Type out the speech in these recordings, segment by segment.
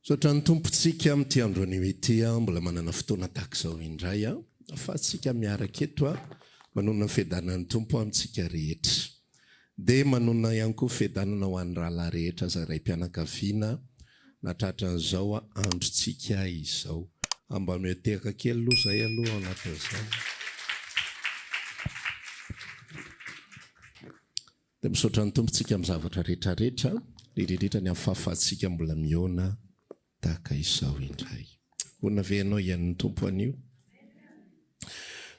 Misaotra ny Tompo tsika amin'ity andro anio ity a, mbola manana fotoana tahaka izao indray a, afahantsika miaraka eto a, manonona ny fiadanan'ny Tompo amintsika rehetra. Dia manonona ihany koa fiadanana ho an'ny rahalahy rehetra izay raim-pianakaviana nahatratra an'izao androntsika izao. A mba miotehaka kely aloha izay aloha ao anatin'izany. Dia misaotra ny Tompo tsika amin'ny zavatra rehetra rehetra, indrindra indrindra ny amin'ny fahafahantsika mbola mihaona tahaka izao indray. Vonona ve ianao hihaino ny Tompo anio?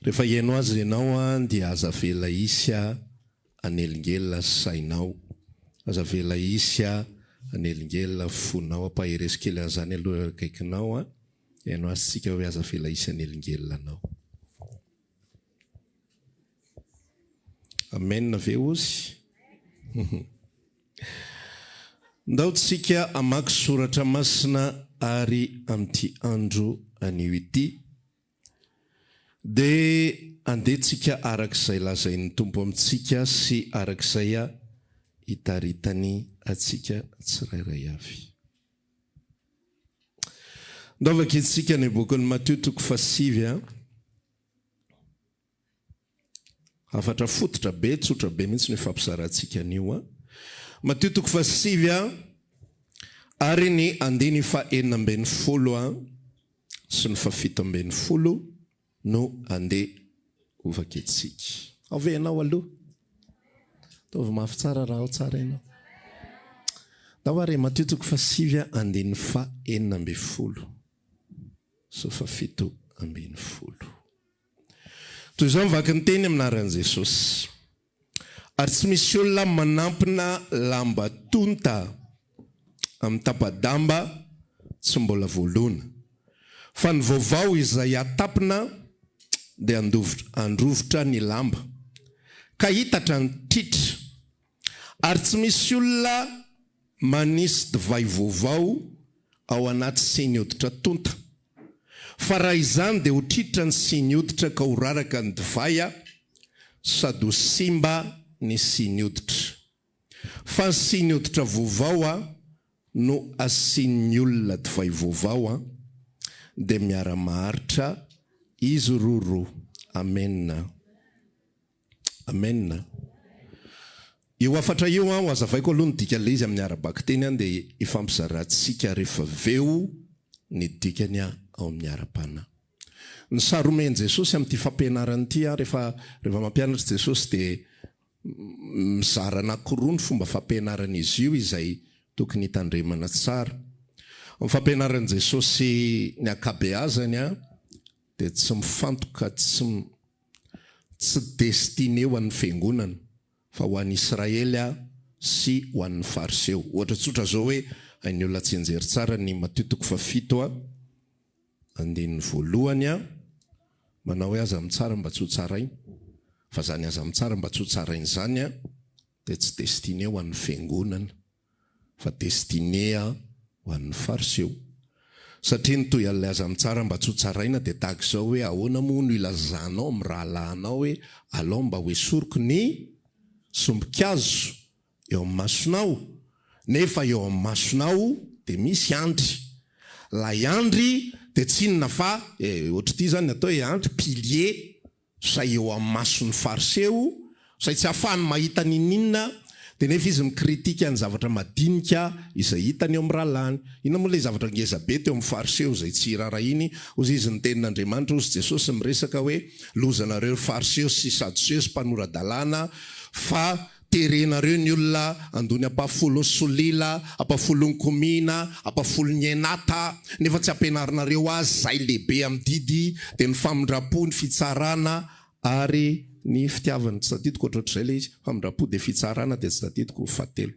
Rehefa hihaino Azy ianao dia aza avela hisy hanelingelina sainao, aza avela hisy hanelingelina fonao. Ampaherezo kely an'izany aloha eo akaikinao, hihaino Azy tsika hoe aza avela hisy hanelingelina anao. Amen ve ozy? Ndao tsika hamaky soratra masina ary amin'ity andro anio ity. Dia andeha tsika araka izay lazain'ny Tompo amintsika sy araka izay itaritany antsika tsirairay avy. Ndao vakintsika ny bokin'i Matio toko fahasivy a. Hafatra fototra be, tsotra be mihitsy no ifampizarantsika anio a. Matio toko fahasivy a, ary ny andiny faha-16 a sy ny fahafito ambinifolo no andeha hovakintsika. Ao ve ianao aloha? Ataovy mafy tsara raha ao tsara ianao. Ndao ary e, Matio toko fahasivy andininy faha-16 sy fahafito ambinifolo. Toy izao ny vaky ny teny amin'ny anaran'i Jesosy. Ary tsy misy olona manampina lamba tonta amin'ny tapa-damba tsy mbola voalona. Fa ny vaovao izay atapina dia handrovitra ny lamba, ka hitatra ny tritra. Ary tsy misy olona manisy divay vaovao ao anaty siny hoditra tonta. Fa raha izany dia ho tritra ny siny hoditra ka ho raraka ny divay sady ho simba ny siny hoditra. Fa ny siny hoditra vaovao no asian'ny olona divay vaovao dia miara-maharitra izy roroa. Amena. Amen. Io hafatra io an, ho hazavaiko aloha ny dikan'ilay izy amin'ny ara-bakiteny an, dia hifampizarantsika rehefa avy eo ny dikany ao amin'ny ara-panahy. Ny sary omen'i Jesosy amin'ity fampianarana ity an, rehefa rehefa mampianatra Jesosy dia mizara anankiroa ny fomba fampianaran'izy io izay tokony hitandremana tsara. Ny fampianaran'i Jesosy ny ankabeazany an, dia tsy mifantoka tsy Tsy destiné ho an'ny fiangonana fa ho an'i Israely sy ho an'ny Fariseo. Ohatra tsotra zao hoe hain'ny olona tsianjery tsara ny Matio toko fahafito andininy voalohany manao hoe aza mitsara mba tsy ho tsaraina. Fa zany aza mitsara mba tsy ho tsaraina zany dia tsy destiné ho an'ny fiangonana fa destiné ho an'ny fariseo. Satria ny toy an'ilay aza mitsara mba tsy ho tsaraina dia tahaka izao hoe ahoana moa no ilazanao amin'ny rahalahinao hoe alao mba ho esoriko ny sombin-kazo eo amin'ny masonao nefa eo amin'ny masonao dia misy andry. Ilay andry dia tsy inona fa, eh, ohatr'ity izany ny atao hoe andry, pilier. izay eo amin'ny mason'ny fariseo, izay tsy ahafahany mahita n'inon'inona, dia nefa izy mikritika ny zavatra madinika izay hitany eo amin'ny rahalahiny. Inona moa ilay zavatra ngeza be teo amin'ny fariseo izay tsy iraharahiany? Hozy izy ny tenin'Andriamanitra, hozy Jesosy miresaka hoe, Lozanareo ry fariseo sy sadoseo sy mpanora-dalàna, fa Terenareo ny olona handoa ny ampahafolon'ny solila, ampahafolon'ny komina, ampahafolon'ny enata, nefa tsy ampianarinareo azy izay lehibe amin'ny didy, dia ny famindram-po, ny fitsarana ary ny fitiavana. Tsy tadidiko ohatrohatr'izay ilay izy, famindram-po dia fitsarana dia tsy tadidiko fahatelo.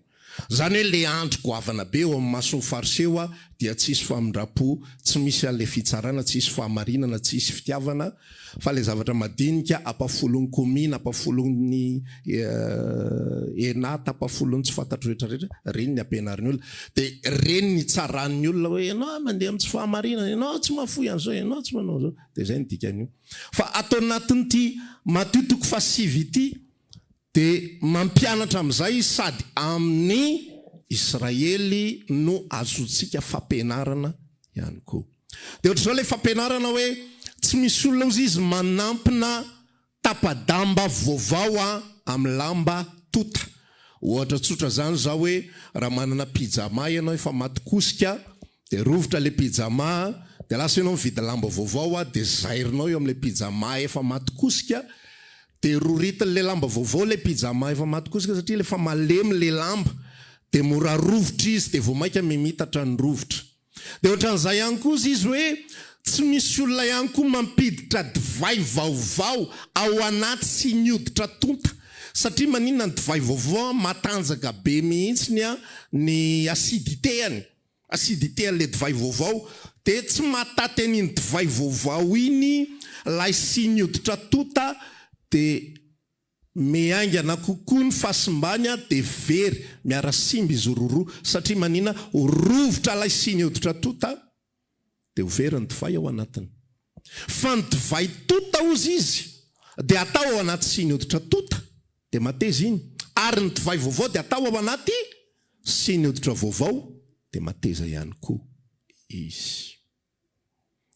Izany hoe ilay andry goavana be eo amin'ny mason'ny fariseo dia tsisy famindram-po, tsy misy an'ilay fitsarana, tsisy fahamarinana, tsisy fitiavana, Fa ilay zavatra madinika, ampahafolon'ny komina, ampahafolon'ny enat, ampahafolon'ny tsy fantatro rehetra rehetra, ireny ny ampianarin'ny olona. Dia ireny ny itsaran'ny olona hoe ianao mandeha amin'ny tsy fahamarinana, ianao tsy mahafoy an'izao, ianao tsy manao an'izao. Dia izay no dikan'io. Fa ato anatin'ity Matio toko fahasivy ity dia mampianatra amin'izay izy sady amin'ny. Israely no azontsika fampianarana ihany koa. Dia ohatr'izao ilay fampianarana hoe tsy misy olona ozy izy manampina tapa-damba vaovao amin'ny lamba tota. Ohatra tsotra izany izao hoe raha manana pyjama ianao efa maty kosika dia rovitra ilay pyjama dia lasa ianao mividy lamba vaovao dia zairinao eo amin'ilay pyjama efa maty kosika dia roritin'ilay lamba vaovao ilay pyjama efa maty kosika satria ilay efa malemy ilay lamba dia mora rovitra izy dia vao mainka mimitatra ny rovitra. Dia ohatran'izay ihany koa izy hoe tsy misy olona ihany koa mampiditra divay vaovao ao anaty siny hoditra tonta satria maninona ny divay vaovao matanjaka be mihitsy ny ny acidité-any, acidité an'ilay divay vaovao dia tsy mahataty an'iny divay vaovao iny ilay siny hoditra tonta dia Miaingana kokoa ny fahasimbany dia very miara-simba izy roroa satria manina ho rovitra ilay siny hoditra tota dia ho very ny divay ao anatiny. Fa ny divay tota hozy izy dia atao ao anaty siny hoditra tota dia mateza iny ary ny divay vaovao dia atao ao anaty siny hoditra vaovao dia mateza ihany koa izy.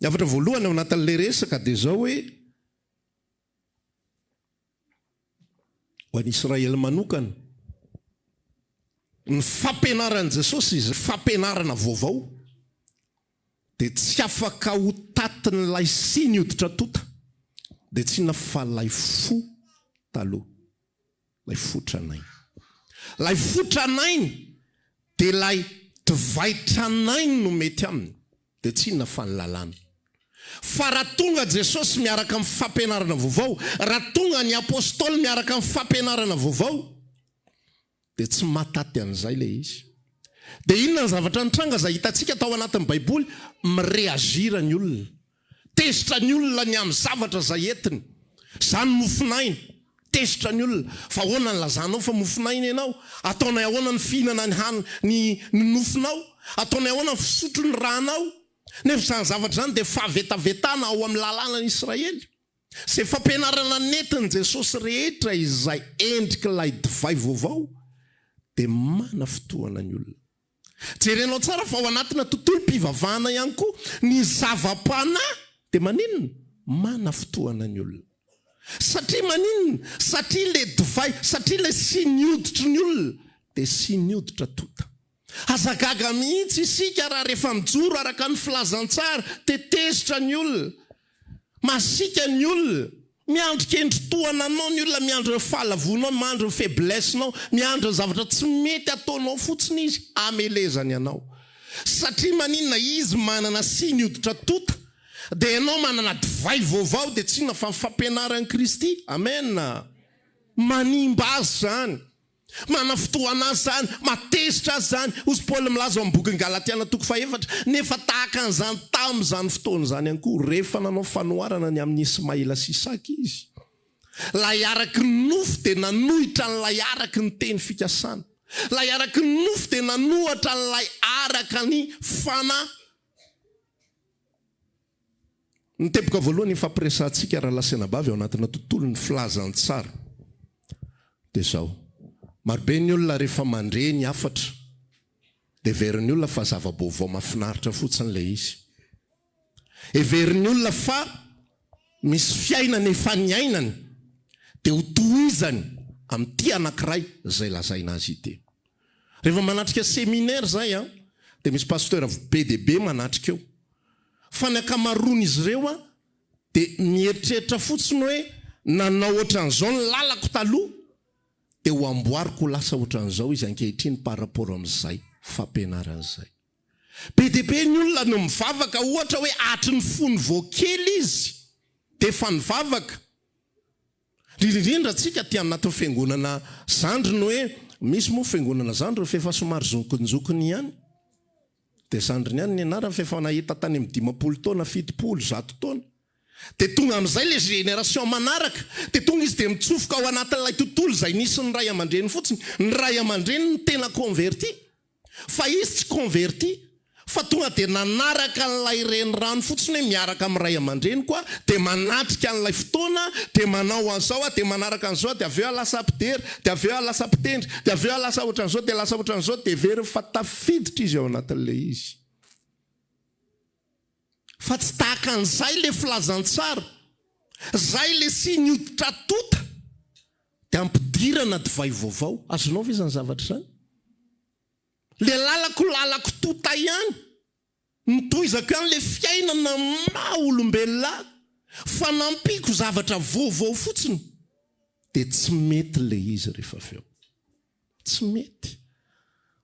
Ny hafatra voalohany ao anatin'ilay resaka dia izao hoe. Ho an'i Israely manokana, ny fampianaran'i Jesosy izay fampianarana vaovao dia tsy afaka ho tatin'ilay siny hoditra tonta, dia tsy inona fa ilay fo taloha, ilay fo tranainy. Ilay fo tranainy dia ilay divay tranainy no mety aminy. dia tsy inona fa ny lalàna. Fa raha tonga Jesosy miaraka amin'ny fampianarana vaovao, raha tonga ny Apostoly miaraka amin'ny fampianarana vaovao, dia tsy mahataty an'izay ilay izy. Dia inona ny zavatra nitranga izay hitantsika tao anatin'ny Baiboly? Mi-réagir ny olona. Tezitra ny olona ny amin'ny zavatra izay entiny. Izany mofonaina. Tezitra ny olona. Fa ahoana ny lazanao fa mofonaina ianao? Ataonay ahoana ny fihinana ny han ny ny nofonao? Ataonay ahoana ny fisotro ny ranao? Nefa izany zavatra izany dia fahavetavetana ao amin'ny lalànan'i Israely. Izay fampianarana nentin'i Jesosy rehetra izay endrik'ilay divay vaovao dia manafintohana ny olona. Jerenao tsara fa ao anatina tontolom-pivavahana ihany koa ny zava-panahy dia maninona? Manafintohana ny olona. Satria maninona? Satria ilay divay, satria ilay siny hoditry ny olona dia siny hoditra tonta. Aza gaga mihitsy isika raha rehefa mijoro araka ny filazantsara dia tezitra ny olona. Masiaka ny olona. Miandry kendry tohana anao ny olona, miandry ny fahalavoanao, miandry ny faiblesse-nao, miandry ny zavatra tsy mety ataonao fotsiny izy hamelezany anao. Satria maninona? Izy manana siny hoditra tonta, dia ianao manana divay vaovao, dia tsy inona fa ny fampianaran'i Kristy. Amen. Manimba azy izany. Manafintohana azy izany, mahatezitra azy izany. Hozy Paoly milaza ao amin'ny bokin'ny Galatiana toko fahefatra, Nefa tahaka an'izany tamin'izany fotoana izany ihany koa, rehefa nanao fanoharana ny amin'i Ismaela sy Isaka izy. Ilay araky ny nofo dia nanohitra an'ilay araky ny teny fikasana. Ilay araky ny nofo dia nanohatra an'ilay araka ny fanahy. Ny teboka voalohany ifampiresahantsika rahalahy sy anabavy ao anatina tontolon'ny filazantsara dia izao, marobe ny olona rehefa mandre ny hafatra dia heverin'ny olona fa zava-baovao mahafinaritra fotsiny ilay izy. Heverin'ny olona fa misy fiainana efa niainany dia ho tohizany amin'ity anankiray izay lazaina azy ity. Rehefa manatrika seminaire izay an, dia misy pasteur be dia be manatrika eo. Fa ny ankamaroan'izy ireo an, dia mieritreritra fotsiny hoe nanao ohatran'izao ny lalako taloha, dia ho amboariko ho lasa ohatran'izao izy ankehitriny par rapport amin'izay fampianarana izay. Be dia be ny olona no mivavaka ohatra hoe hatry ny fony vao kely izy dia efa nivavaka. Indrindra indrindra antsika aty anatin'ny fiangonana zandriny hoe misy moa fiangonana zandriny f'efa somary zokinjokiny ihany dia zandriny ihany ny anarany f'efa nahita tany amin'ny 50 taona, 70, 100 taona. Dia tonga amin'izay ilay génération manaraka dia tonga izy dia mitsofoka ao anatin'ilay tontolo izay nisy ny ray aman-dreny fotsiny. Ny ray aman-dreniny no tena converti fa izy tsy converti. Fa tonga dia nanaraka an'ilay renirano fotsiny hoe miaraka amin'ny ray aman-dreniko aho, dia manatrika an'ilay fotoana, dia manao an'izao aho, dia manaraka an'izao aho, dia avy eo aho lasa mpidera, dia avy eo aho lasa mpitendry, dia avy eo aho lasa ohatran'izao, dia lasa ohatran'izao, dia heveriny fa tafiditra izy ao anatin'ilay izy. Fa tsy tahaka an'izay ilay filazantsara. Izay ilay siny hoditra tonta, dia ampidirana divay vaovao. Azonao ve izany zavatra izany? Le lalako lalako tota ihany, notohizako ihany le fiainana maha olombelona ahy fa nampiako zavatra vaovao fotsiny de tsy mety le izy rehefa avy eo. Tsy mety.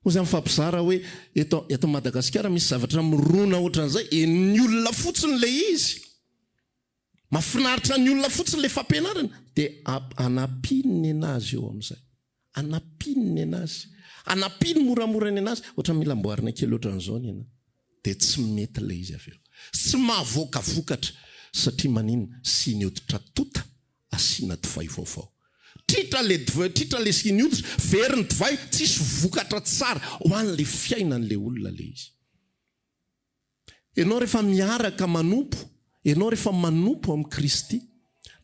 Hoy za mifampizara hoe eto eto Madagasikara misy zavatra mirona ohatran'izay, henon'ny olona fotsiny le izy. Mahafinaritra ny olona fotsiny le fampianarana de anampiany nenazy eo amizay. Anampiany nenazy. Anampiany moramora nenazy. Ohatra mila amboarina kely ohatran'izao nena. De tsy mety le izy avy eo. Tsy mahavoaka vokatra satria maninona? Siny hoditra tota asiana divay vaovao. Tritra le divay, tritra le siny hoditra, very ny divay, tsisy vokatra tsara ho an'le fiainan'le olona le izy. Ianao rehefa miaraka manompo, ianao rehefa manompo amin'i Kristy,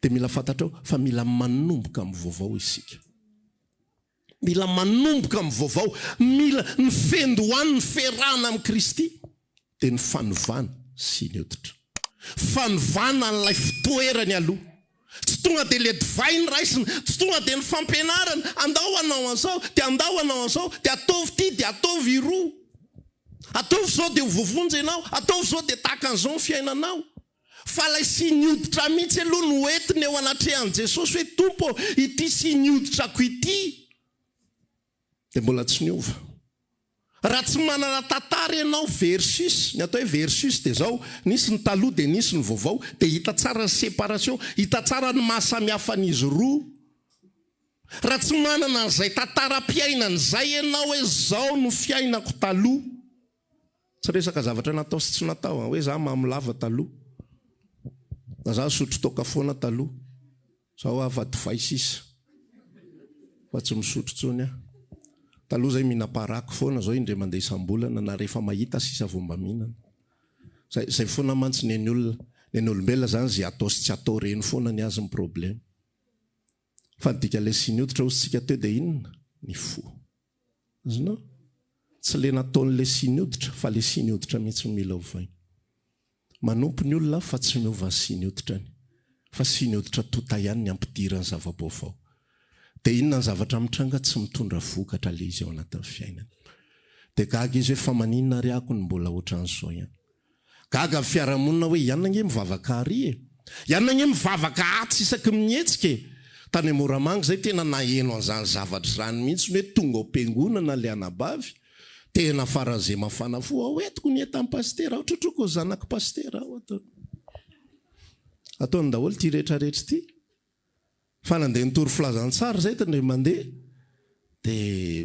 dia mila fantatrao fa mila manomboka amin'ny vaovao isika. Mila manomboka amin'ny vaovao, mila ny fendohan'ny fiarahana amin'i Kristy dia ny fanovana sy ny hoditra. Fanovana an'ilay fitoerany aloha. Tsy tonga dia ilay divay no raisina, tsy tonga dia ny fampianarana, andao hanao an'izao, dia andao hanao an'izao, dia ataovy ity, dia ataovy iroa. Ataovy izao dia ho voavonjy ianao, ataovy izao dia tahaka an'izao ny fiainanao. Fa ilay siny hoditra mihitsy aloha no entina eo anatrehan'i Jesosy hoe, Tompo ô, ity siny hoditrako ity dia mbola tsy niova. Raha tsy manana tantara ianao versus, ny atao hoe versus dia izao, nisy ny taloha dia nisy ny vaovao, dia hita tsara ny séparation, hita tsara ny maha samy hafa an'izy roa. Raha tsy manana an'izay tantaram-piainana izay ianao hoe izao no fiainako taloha, tsy resaka zavatra natao sy tsy natao an, hoe za mamo lava taloha, na za nisotro toaka foana taloha, zao aho fa divay sisa fa tsy misotro intsony aho. Taloha zay mihinam-paraky foana, zao indray mandeha isam-bolana na rehefa mahita sisa vao mba mihinana. Zay, zay foana mantsy ny an'ny olona, ny an'ny olombelona zany ze atao sy tsy atao reny foana ny azy ny problema. Fa ny dikan'ilay siny hoditra hozy tsika teo dia inona? Ny fo. Azonao? Tsy le nataon'ilay siny hoditra fa le siny hoditra mihitsy no mila ovaina. Manompo ny olona fa tsy miova ny siny hoditrany. Fa siny hoditra tota ihany ny ampidirany zava-baovao. Dia inona ny zavatra mitranga? Tsy mitondra vokatra le izy ao anatin'ny fiainany. Dia gaga izy hoe fa maninona ary ako no mbola ohatran'izao ihany. Gaga ny fiarahamonina hoe i anona ange mivavaka ary e! I anona ange mivavaka atsy isaky ny mihetsika e! Tany Moramanga izay tena naheno an'izany zavatra izany mihitsy ny hoe tonga ao am-piangonana ilay anabavy, tena faran'izay mafana fo, ao entiko ny entan'i pasitera, ao trotroiko ny zanak'i pasitera, ao ataony. Ataony daholo ity rehetra rehetra ity. Fa nandeha nitory filazantsara izay tendrey mandeha dia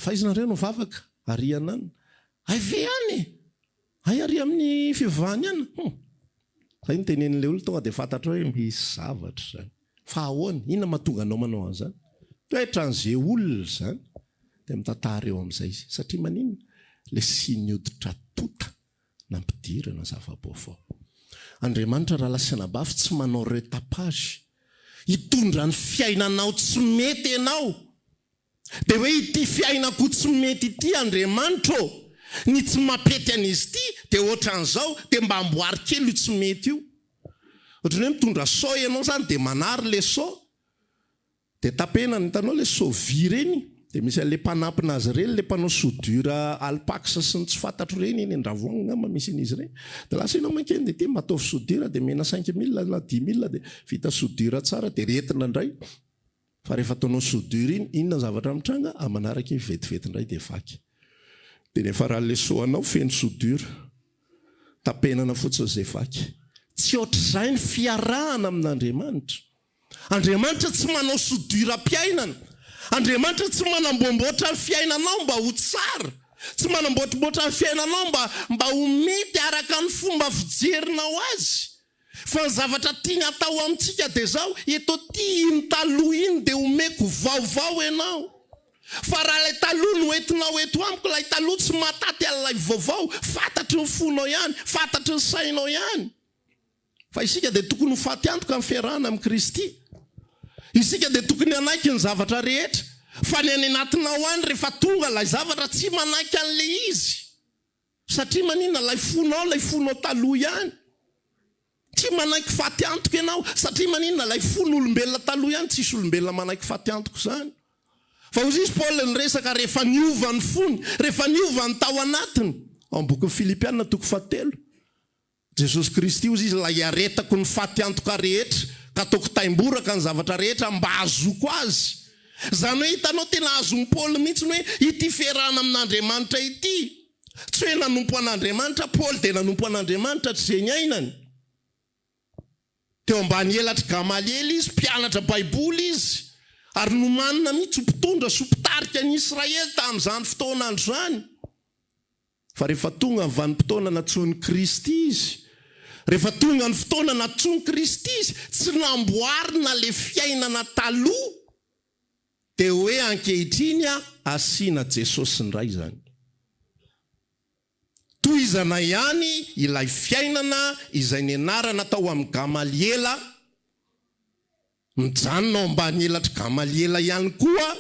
fa iza nareo no vavaka ary anana? Hay ve any e! Hay ary amin'ny fivavahany any? Hum! Zay no tenenin'ilay olona tonga dia fantatrao hoe misy zavatra izany. Fa ahoana? Inona mahatonga anao manao an'izany? Toetran'izay olona izany. Dia mitantara eo amin'izay izy. Satria maninona? Ilay siny hoditra tonta nampidirana zava-baovao. Andriamanitra rahalahy sy anabavy tsy manao retapage hitondra ny fiainanao tsy mety ianao dia hoe ity fiainako tsy mety ity Andriamanitra ô, ny tsy mampety an'izy ity dia ohatran'izao dia mba amboary kely io tsy mety io. Ohatran'ny hoe mitondra seau ianao izany dia manary ilay seau. Dia tapenana, hitanao ilay seau vy ireny? Dia misy an'ilay mpanampina azy ireny, ilay mpanao soudure alpax sy ny tsy fantatro ireny, eny Andravoahangy angamba misy an'izy ireny. Dia lasa ianao mankeny dia ity mba ataovy soudure dia omena 5000 na 10000 dia vita soudure tsara dia retina indray. Fa rehefa ataonao soudure iny, inona ny zavatra mitranga? Amin'ny manaraka iny vetivety indray dia vaky. Dia niafaran'ilay seau anao feno soudure. Tapenana fotsiny izay vaky. Tsy ohatr'izay ny fiarahana amin'Andriamanitra. Andriamanitra tsy manao soudure-piainana. Andriamanitra tsy manamboamboatra ny fiainanao mba ho tsara. Tsy manamboatrimboatra ny fiainanao mba mba ho mety araka ny fomba fijerinao azy. Fa ny zavatra tiany hatao amintsika dia izao, eto aty iny taloha iny dia omeko vaovao ianao. Fa raha ilay taloha no entinao eto amiko, ilay taloha tsy mahataty an'ilay vaovao, fantatry ny fonao ihany, fantatry ny sainao ihany. Fa isika dia tokony ho faty antoka amin'ny fiarahana amin'i Kristy. Isika dia tokony hanaiky ny zavatra rehetra. Fa ny any anatinao any rehefa tonga ilay zavatra tsy manaiky an'ilay izy. Satria maninona? Ilay fonao, ilay fonao taloha ihany. Tsy manaiky faty antoka ianao. Satria maninona? Ilay fon'olombelona taloha ihany, tsisy olombelona manaiky faty antoka izany. Fa hoy izy Paul niresaka rehefa niova ny fony, rehefa niova ny tao anatiny. Ao amin'ny bokin'ny Filipiana toko fahatelo. Jesosy Kristy hozy izy, ilay iaretako ny faty antoka rehetra, ka ataoko taimboraka ny zavatra rehetra mba hahazoako azy. Izany hoe hitanao tena azon'i Paoly mihitsy ny hoe ity fiarahana amin'Andriamanitra ity. Tsy hoe nanompo an'Andriamanitra, Paoly dia nanompo an'Andriamanitra hatrizay niainany. Teo ambany elatr'i Gamaliela izy, mpianatra Baiboly izy, ary nomanina mihitsy ho mpitondra sy ho mpitarika ny Israely tamin'izany fotoan'andro izany. Fa rehefa tonga ny vanim-potoana nantsoin'i Kristy izy, rehefa tonga ny fotoana nantsoin'i Kristy izy, tsy namboarina ilay fiainana taloha, dia hoe ankehitriny asiana Jesosy indray izany. Tohizana ihany ilay fiainana izay nianarana tao amin'i Gamaliela, mijanona ao ambany elatr'i Gamaliela ihany koa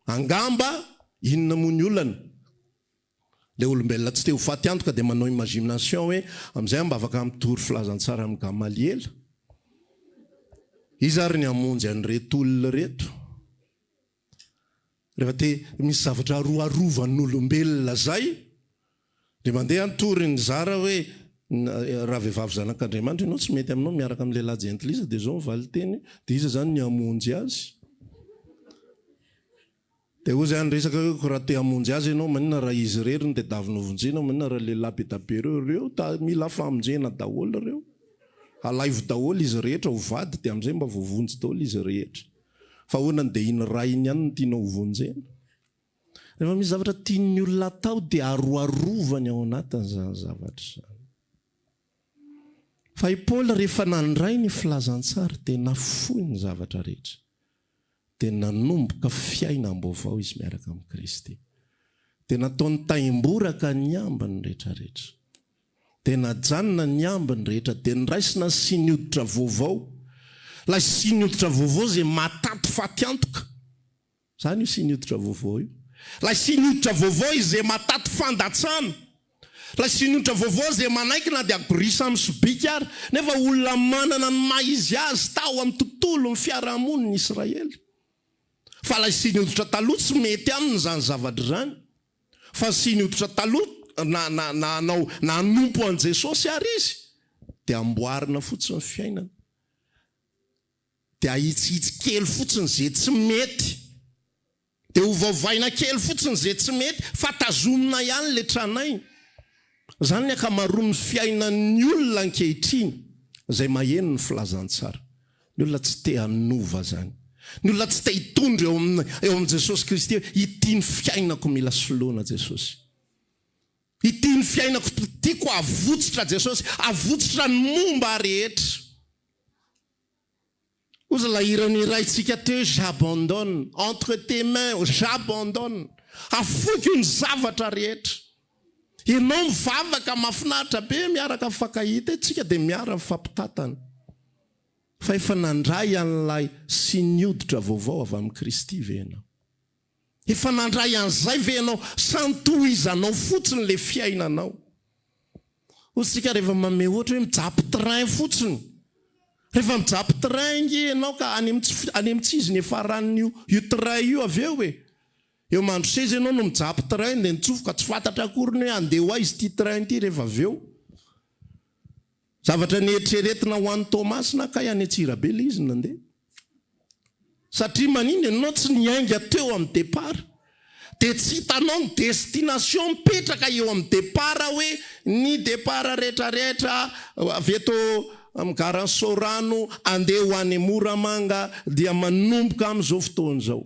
angamba, inona moa ny olana? Ilay olombelona tsy te ho faty antoka dia manao imagination hoe amin'izay aho mba afaka mitory filazantsara amin'i Gamaliela. Iza ary ny hamonjy an'ireto olona ireto? Rehefa te misy zavatra aroarovan'olombelona izay dia mandeha nitory ny zara hoe raha vehivavy zanak'Andriamanitra ianao tsy mety aminao miaraka amin'ny lehilahy jentilisa dia izao ny valinteny dia iza izany ny hamonjy azy? Dia hoy zay niresaka hoe ko raha te hamonjy azy ianao maninona raha izy irery no tedaviny hovonjena maninona raha lehilahy be da be reo reo ta mila famonjena daholo reo alaivo daholo izy rehetra ho vady dia amizay mba voavonjy daholo izy rehetra fa ahoana no dia iny rainy ihany no tianao hovonjena rehefa misy zavatra tian'ny olona atao dia aroarovany ao anatiny zany zavatra zany fa i Paoly rehefa nandray ny filazantsara dia nafoiny ny zavatra rehetra dia nanomboka fiainam-baovao izy miaraka amin'i Kristy. Dia nataony taimboraka ny ambiny rehetrarehetra. Dia najanona ny ambiny rehetra, dia noraisina ny siny hoditra vaovao. Ilay siny hoditra vaovao izay mahataty faty antoka. Izany io siny hoditra vaovao io. Ilay siny hoditra vaovao izay mahataty fandatsana. Ilay siny hoditra vaovao izay manaiky na dia agorisa amin'ny sobika ary, nefa olona manana ny maha izy azy tao amin'ny tontolon'ny fiarahamonin'ny Israely. Fa ilay siny hoditra taloha tsy mety aminy izany zavatra izany. Fa ny siny hoditra taloha na na na hanao na hanompo an'i Jesosy ary izy dia amboarina fotsiny ny fiainana. Dia ahitsihitsy kely fotsiny izay tsy mety. Dia ovaovaina kely fotsiny izay tsy mety fa tazomina ihany ilay tranainy. Izany ny ankamaroan'ny fiainan'ny olona ankehitriny izay maheno ny filazantsara. Ny olona tsy te hanova izany. Ny olona tsy te hitondra eo amin'ny eo amin'i Jesosy Kristy hoe ity ny fiainako mila soloina Jesosy. Ity ny fiainako tiako avotsitra Jesosy, avotsitra ny momba rehetra. Hozy ilay hira nihiraintsika teo j'abandonne entre tes mains j'abandonne afoiko ny zavatra rehetra. Ianao mivavaka mahafinaritra be miaraka mifankahita eto tsika dia miara mifampitantana. Fa efa nandray an'ilay siny hoditra vaovao avy amin'i Kristy ve ianao? Efa nandray an'izay ve ianao sa notohizanao fotsiny ilay fiainanao? Hoy isika rehefa manome ohatra hoe mijapy train fotsiny. Rehefa mijapy train ange ianao ka any amin'ny tsy any amin'ny tsy izy ny hiafaran'io io train io avy eo e. Eo Mandroseza ianao no mijapy train dia nitsofoka tsy fantatra akory ny hoe handeha ho aiza ity train ity rehefa avy eo. Zavatra nieritreretina ho any Toamasina kay any Antsirabe ilay izy nandeha. Satria maninona ianao tsy niainga teo amin'ny départ? Dia tsy hitanao ny destination mipetraka eo amin'ny départ hoe ny départ rehetrarehetra avy eto amin'ny garan'i Soarano andeha ho any Moramanga dia manomboka amin'izao fotoana izao.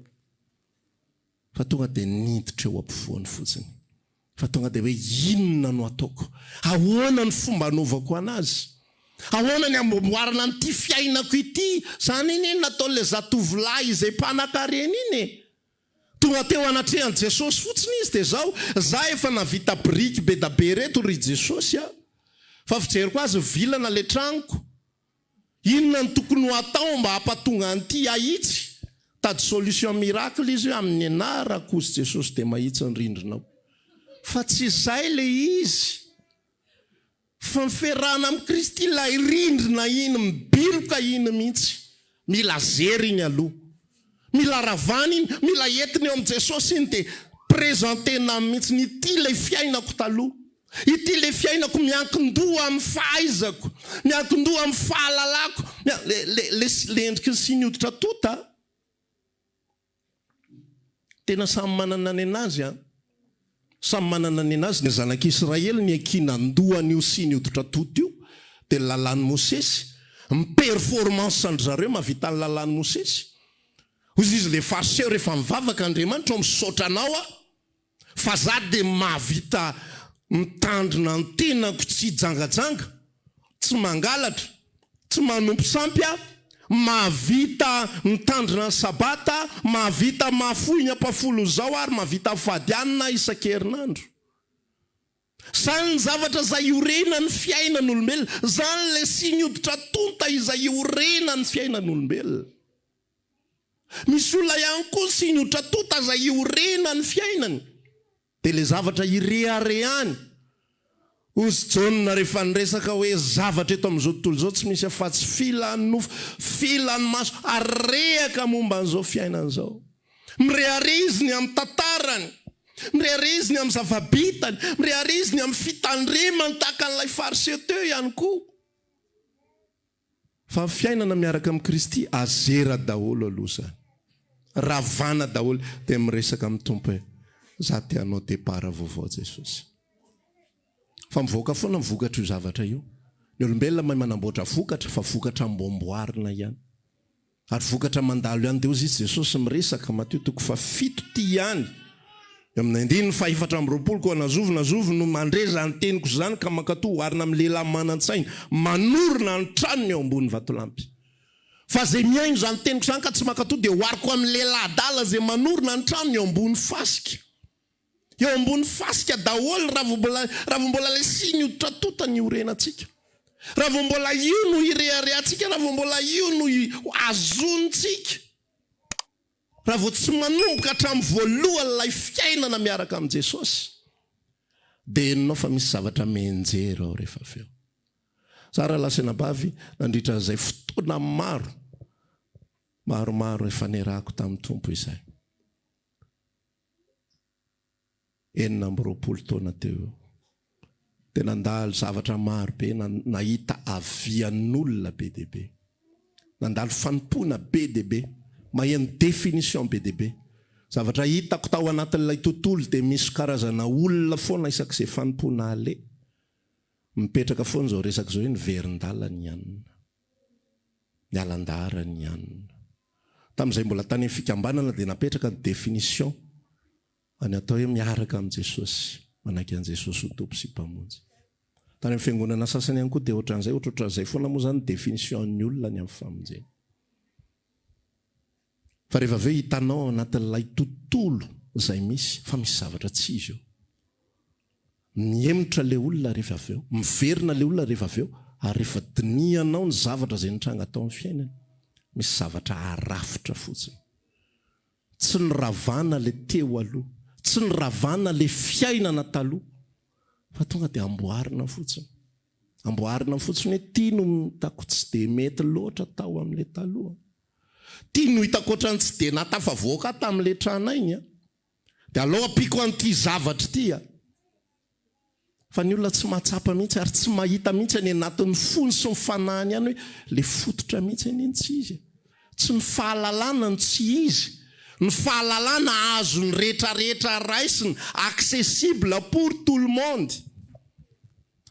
Fa tonga dia niditra eo ampovoany fotsiny. Fa tonga dia hoe inona no ataoko? Ahoana ny fomba anaovako anazy? Ahoana ny amboamboarana an'ity fiainako ity? Izany anie no nataon'ilay zatovolahy izay mpanankarena iny e! Tonga teo anatrehan'i Jesosy fotsiny izy dia zao, za efa navita biriky bedabe reto ry Jesosy a! Fa fijeriko azy vilana le tranoko. Inona no tokony ho atao mba hampatonga an'ity hahitsy? Tady solution miracle izy hoe amin'ny anarako hozy Jesosy dia mahitsy ny rindrinao. Fa tsy izay le izy. Fa ny fiarahana amin'i Kristy ilay rindrina iny mibiloka iny mihitsy. Mila zera iny aloha. Mila ravana iny, mila entina eo amin'i Jesosy iny dia presenter-na aminy mihitsy ny ity ilay fiainako taloha. Ity ilay fiainako miankin-doha amin'ny fahaizako, miankin-doha amin'ny fahalalako. Le, le, le, le endriky ny siny hoditra tota. Tena samy manana ny anazy an! Samy manana ny anazy ny zanak'Israely niankinan-doha an'io siny hoditra toto io dia ny lalàn'i Mosesy, ny performance an-dry zareo mahavita ny lalàn'i Mosesy. Hoy izy le fariseo rehefa mivavaka Andriamanitra ô misaotra anao aho Fa za dia mahavita mitandrina ny tenako tsy hijangajanga, tsy mangalatra, tsy manompo sampy aho, mahavita mitandrina ny sabata, mahavita mahafoy ny ampahafolon'izao ary mahavita mifady hanina isan-kerinandro. Zany ny zavatra izay iorenan'ny fiainan'olombelona. Zany ilay siny hoditra tonta izay iorenan'ny fiainan'olombelona. Misy olona ihany koa tsy niotra tota aza iorenany fiainany dia le zavatra ireharehany. Hozy Jaona rehefa niresaka hoe zavatra eto amin'izao tontolo izao tsy misy afatsy filan'ny nofo, filan'ny maso ary rehaka momba an'izao fiainana izao. Mirehareha izy ny amin'ny tantarany, mirehareha izy ny amin'ny zava-bitany, mirehareha izy ny amin'ny fitandremany tahaka an'ilay fariseo teo ihany koa. Fa ny fiainana miaraka amin'i Kristy azera daholo aloha izany. Ravana daholo dia miresaka amin'ny Tompo hoe za te hanao départ vaovao Jesosy. Fa mivoaka foana ny vokatr'io zavatra io. Ny olombelona mahay manamboatra vokatra fa vokatra amboamboarina ihany. Ary vokatra mandalo ihany dia hozy izy Jesosy miresaka, Matio toko fahafito ity ihany, eo amin'ny andininy faha-24, koa na zovy na zovy no mandre izany teniko izany ka mankatò, oharina amin'ny lehilahy manan-tsaina, manorina ny tranony eo ambony vatolampy. Fa izay mihaino izany teniko izany ka tsy mankatò dia ohariko amin'ny lehilahy adala izay manorina ny tranony eo ambony fasika. Eo ambony fasika daholo raha vao mbola raha vao mbola ilay siny hoditra tonta ny iorenantsika. Raha vao mbola io no ireharehantsika, raha vao mbola io no azonintsika. Raha vao tsy manomboka hatramin'ny voalohany ilay fiainana miaraka amin'i Jesosy dia henonao fa misy zavatra mianjera ao rehefa avy eo. Za rahalahy sy anabavy nandritra izay fotoana maro maromaro efa niarahako tamin'ny Tompo izay. 26 taona teo eo dia nandalo zavatra maro be, nahita avian'olona be dia be, nandalo fanompoana be dia be, maheno définition be dia be. Zavatra hitako tao anatin'ilay tontolo dia misy karazana olona foana isak'izay fanompoana aleha. Mipetraka foana izao resaka izao hoe niverin-dalana i Anna. Nialan-daharana i Anna. Tamin'izay mbola tany amin'ny fikambanana dia napetraka ny définition an'ny atao hoe miaraka amin'i Jesosy, manaiky an'i Jesosy ho Tompo sy Mpamonjy. Tany amin'ny fiangonana sasany ihany koa dia ohatran'izay, ohatrohatran'izay foana moa izany ny définition an'ny olona ny amin'ny famonjena. Fa rehefa avy eo hitanao ao anatin'ilay tontolo izay misy fa misy zavatra tsy izy eo. Mihemotra ilay olona rehefa avy eo, miverina ilay olona rehefa avy eo, ary rehefa dinihanao ny zavatra izay nitranga tao amin'ny fiainany, misy zavatra arafitra fotsiny. Tsy noravana ilay teo aloha, tsy noravana ilay fiainana taloha, fa tonga dia amboarina fotsiny. Amboarina fotsiny hoe ity no hitako tsy dia mety loatra tao amin'ilay taloha. Ity no hitako ohatran'ny tsy dia nahatafavoaka ahy tamin'ilay tranainy an. Dia aleo ampiako an'ity zavatra ity an. Fa ny olona tsy mahatsapa mihitsy ary tsy mahita mihitsy any anatin'ny fony sy ny fanahiny any hoe ilay fototra mihitsy anie no tsy izy e. Tsy ny fahalalana no tsy izy. Ny fahalalana azon'ny rehetrarehetra raisina, accessible pour tout le monde.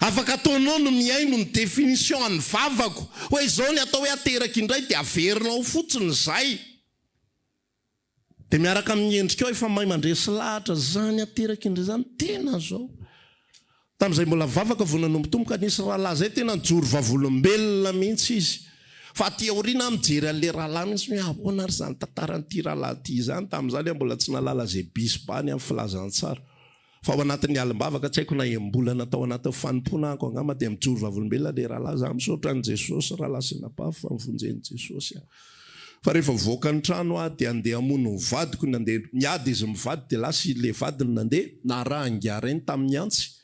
Afaka ataonao ny mihaino ny définition an'ny vavako hoe izao ny atao hoe ateraka indray dia averinao fotsiny izay. Dia miaraka amin'ny endrikao efa mahay mandresy lahatra izany ateraka indray izany tena zao. Tamin'izay mbola vavaka vao nanombotomboka nisy rahalahy izay tena nijoro vavolombelona mihitsy izy. Fa aty aoriana aho mijery an'ilay rahalahy mihitsy hoe ahoana ary izany tantaran'ity rahalahy ity izany, tamin'izany aho mbola tsy nahalala izay bisy-bany amin'ny filazantsara. Fa ao anatin'ny alim-bavaka, tsy haiko na enim-bolana tao anatin'ny fanompoana ahako angamba, dia mijoro vavolombelona ilay rahalahy, za misaotra an'i Jesosy rahalahy sy anabavy fa novonjen'i Jesosy aho. Fa rehefa mivoaka ny trano aho dia handeha hamono ny vadiko, nandeha niady izy mivady dia lasa ilay vadiny nandeha, narahan-garainy tamin'ny antsy.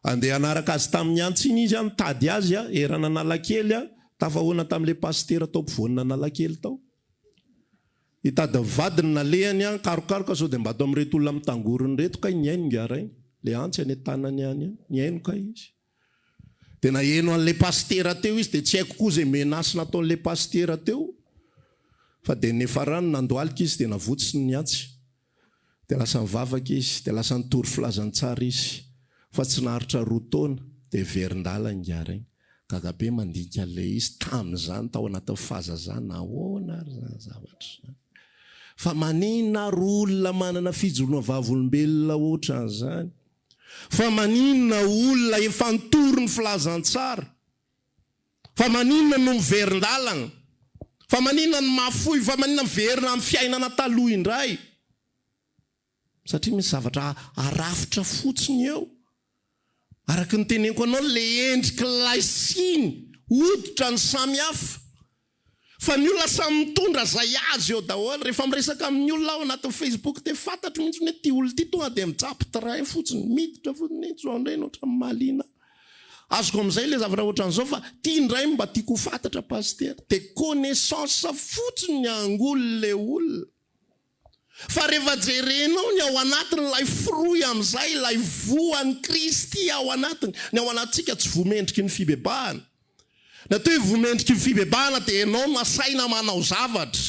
Andeha hanaraka azy tamin'ny antsy iny izy an, nitady azy an, eran'Analakely an, tafahoana tamin'ilay pasitera tao ampovoanin'Analakely tao. Hitady ny vadiny nalehany an, karokaroka sao dia mba ato amin'ireto olona mitangorona ireto kay nihaino ingahy rainy, ilay antsy any an-tanany any an, nihaino kay izy. Dia naheno an'ilay pasitera teo izy dia tsy haiko koa izay menace nataon'ilay pasitera teo fa dia niafarany nandohalika izy dia navotsiny ny antsy. Dia lasa nivavaka izy, dia lasa nitory filazantsara izy fa tsy naharitra roa taona dia verin-dalana ingahy rainy. Gaga be mandinika an'ilay izy tamin'izany tao anatin'ny fahazazana, ahoana ary izany zavatra izany? Fa maninona ary olona manana fijoroana vavolombelona ohatran'izany? Fa maninona olona efa nitory ny filazantsara? Fa maninona no miverin-dalana? Fa maninona no mahafoy? Fa maninona miverina amin'ny fiainana taloha indray? Satria misy zavatra arafitra fotsiny eo. Araka ny teneniko anao, ilay endrik'ilay siny, hoditra no samy hafa. Fa ny olona samy mitondra izay azy eo daholo. Rehefa miresaka amin'ny olona aho anatin'ny Facebook dia fantatro mihitsy hoe ity olona ity tonga dia mijapy train fotsiny, miditra fotsiny, izao indray no ohatran'ny mahaliana ahy. Azoko amin'izay ilay zavatra ohatran'izao fa ity indray no mba tiako ho fantatra Pasitera. Dia connaissance fotsiny ny angolin'ilay olona. Fa rehefa jerenao ny ao anatiny, ilay fruit amin'izay, ilay voan'i Kristy ao anatiny, ny ao anatintsika tsy voa mendriky ny fibebahana. Ny atao hoe voa mendriky ny fibebahana dia ianao no asaina manao zavatra.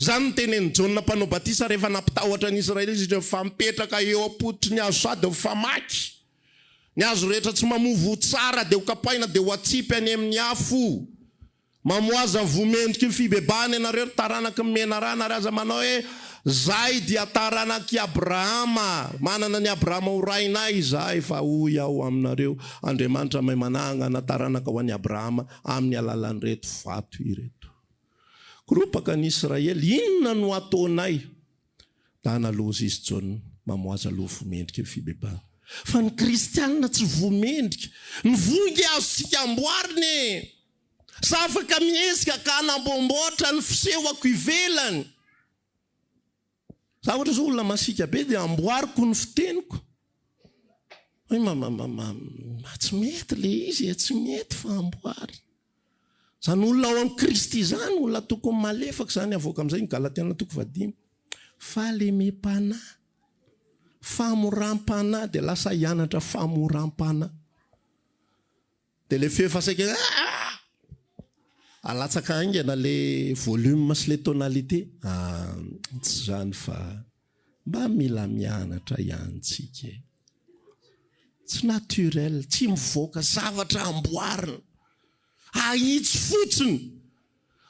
Izany no tenenin'i Jaona mpanao batisa rehefa nampitahotra ny Israely izy, Fa mipetraka eo am-pototry ny hazo sady mifamaky. Ny hazo rehetra tsy mamoa voa tsara dia hokapaina dia ho atsipy any amin'ny afo. Mamoaza voa mendriky ny fibebahana ianareo ry taranaky ny menarana ary aza manao hoe, Izahay dia taranak'i Abrahama, manana an'i Abrahama ho rainay izahay, fa hoy aho aminareo, Andriamanitra mahay manangana taranaka ho an'i Abrahama amin'ny alalan'ireto vato ireto. Koropaka ny Israely, inona no hataonay? Dana loza izy Jaona, mamoaza aloha voa mendrika ny fibebahana. Fa ny kristianina tsy voa mendrika. Ny voa nge azontsika amboarina e! Za afaka miezaka ka hanamboamboatra ny fisehoko ivelany. Za ohatra zao olona masiaka be dia amboariko ny fiteniko. Hoe ma ma ma ma tsy mety le izy e, tsy mety fa amboary. Zany olona ao amin'i Kristy zany olona tokony malefaka zany avoaka amin'izay ny Galatiana toko fahadimy. Fahalemem-panahy, famoram-panahy dia lasa hianatra famoram-panahy. Dia le feo efa saika aah! Alatsaka haingana le volume sy le tonalité. Ah, tsy izany fa mba mila mianatra ihany tsika e. Tsy naturel, tsy mivoaka zavatra amboarina. Ahitsy fotsiny.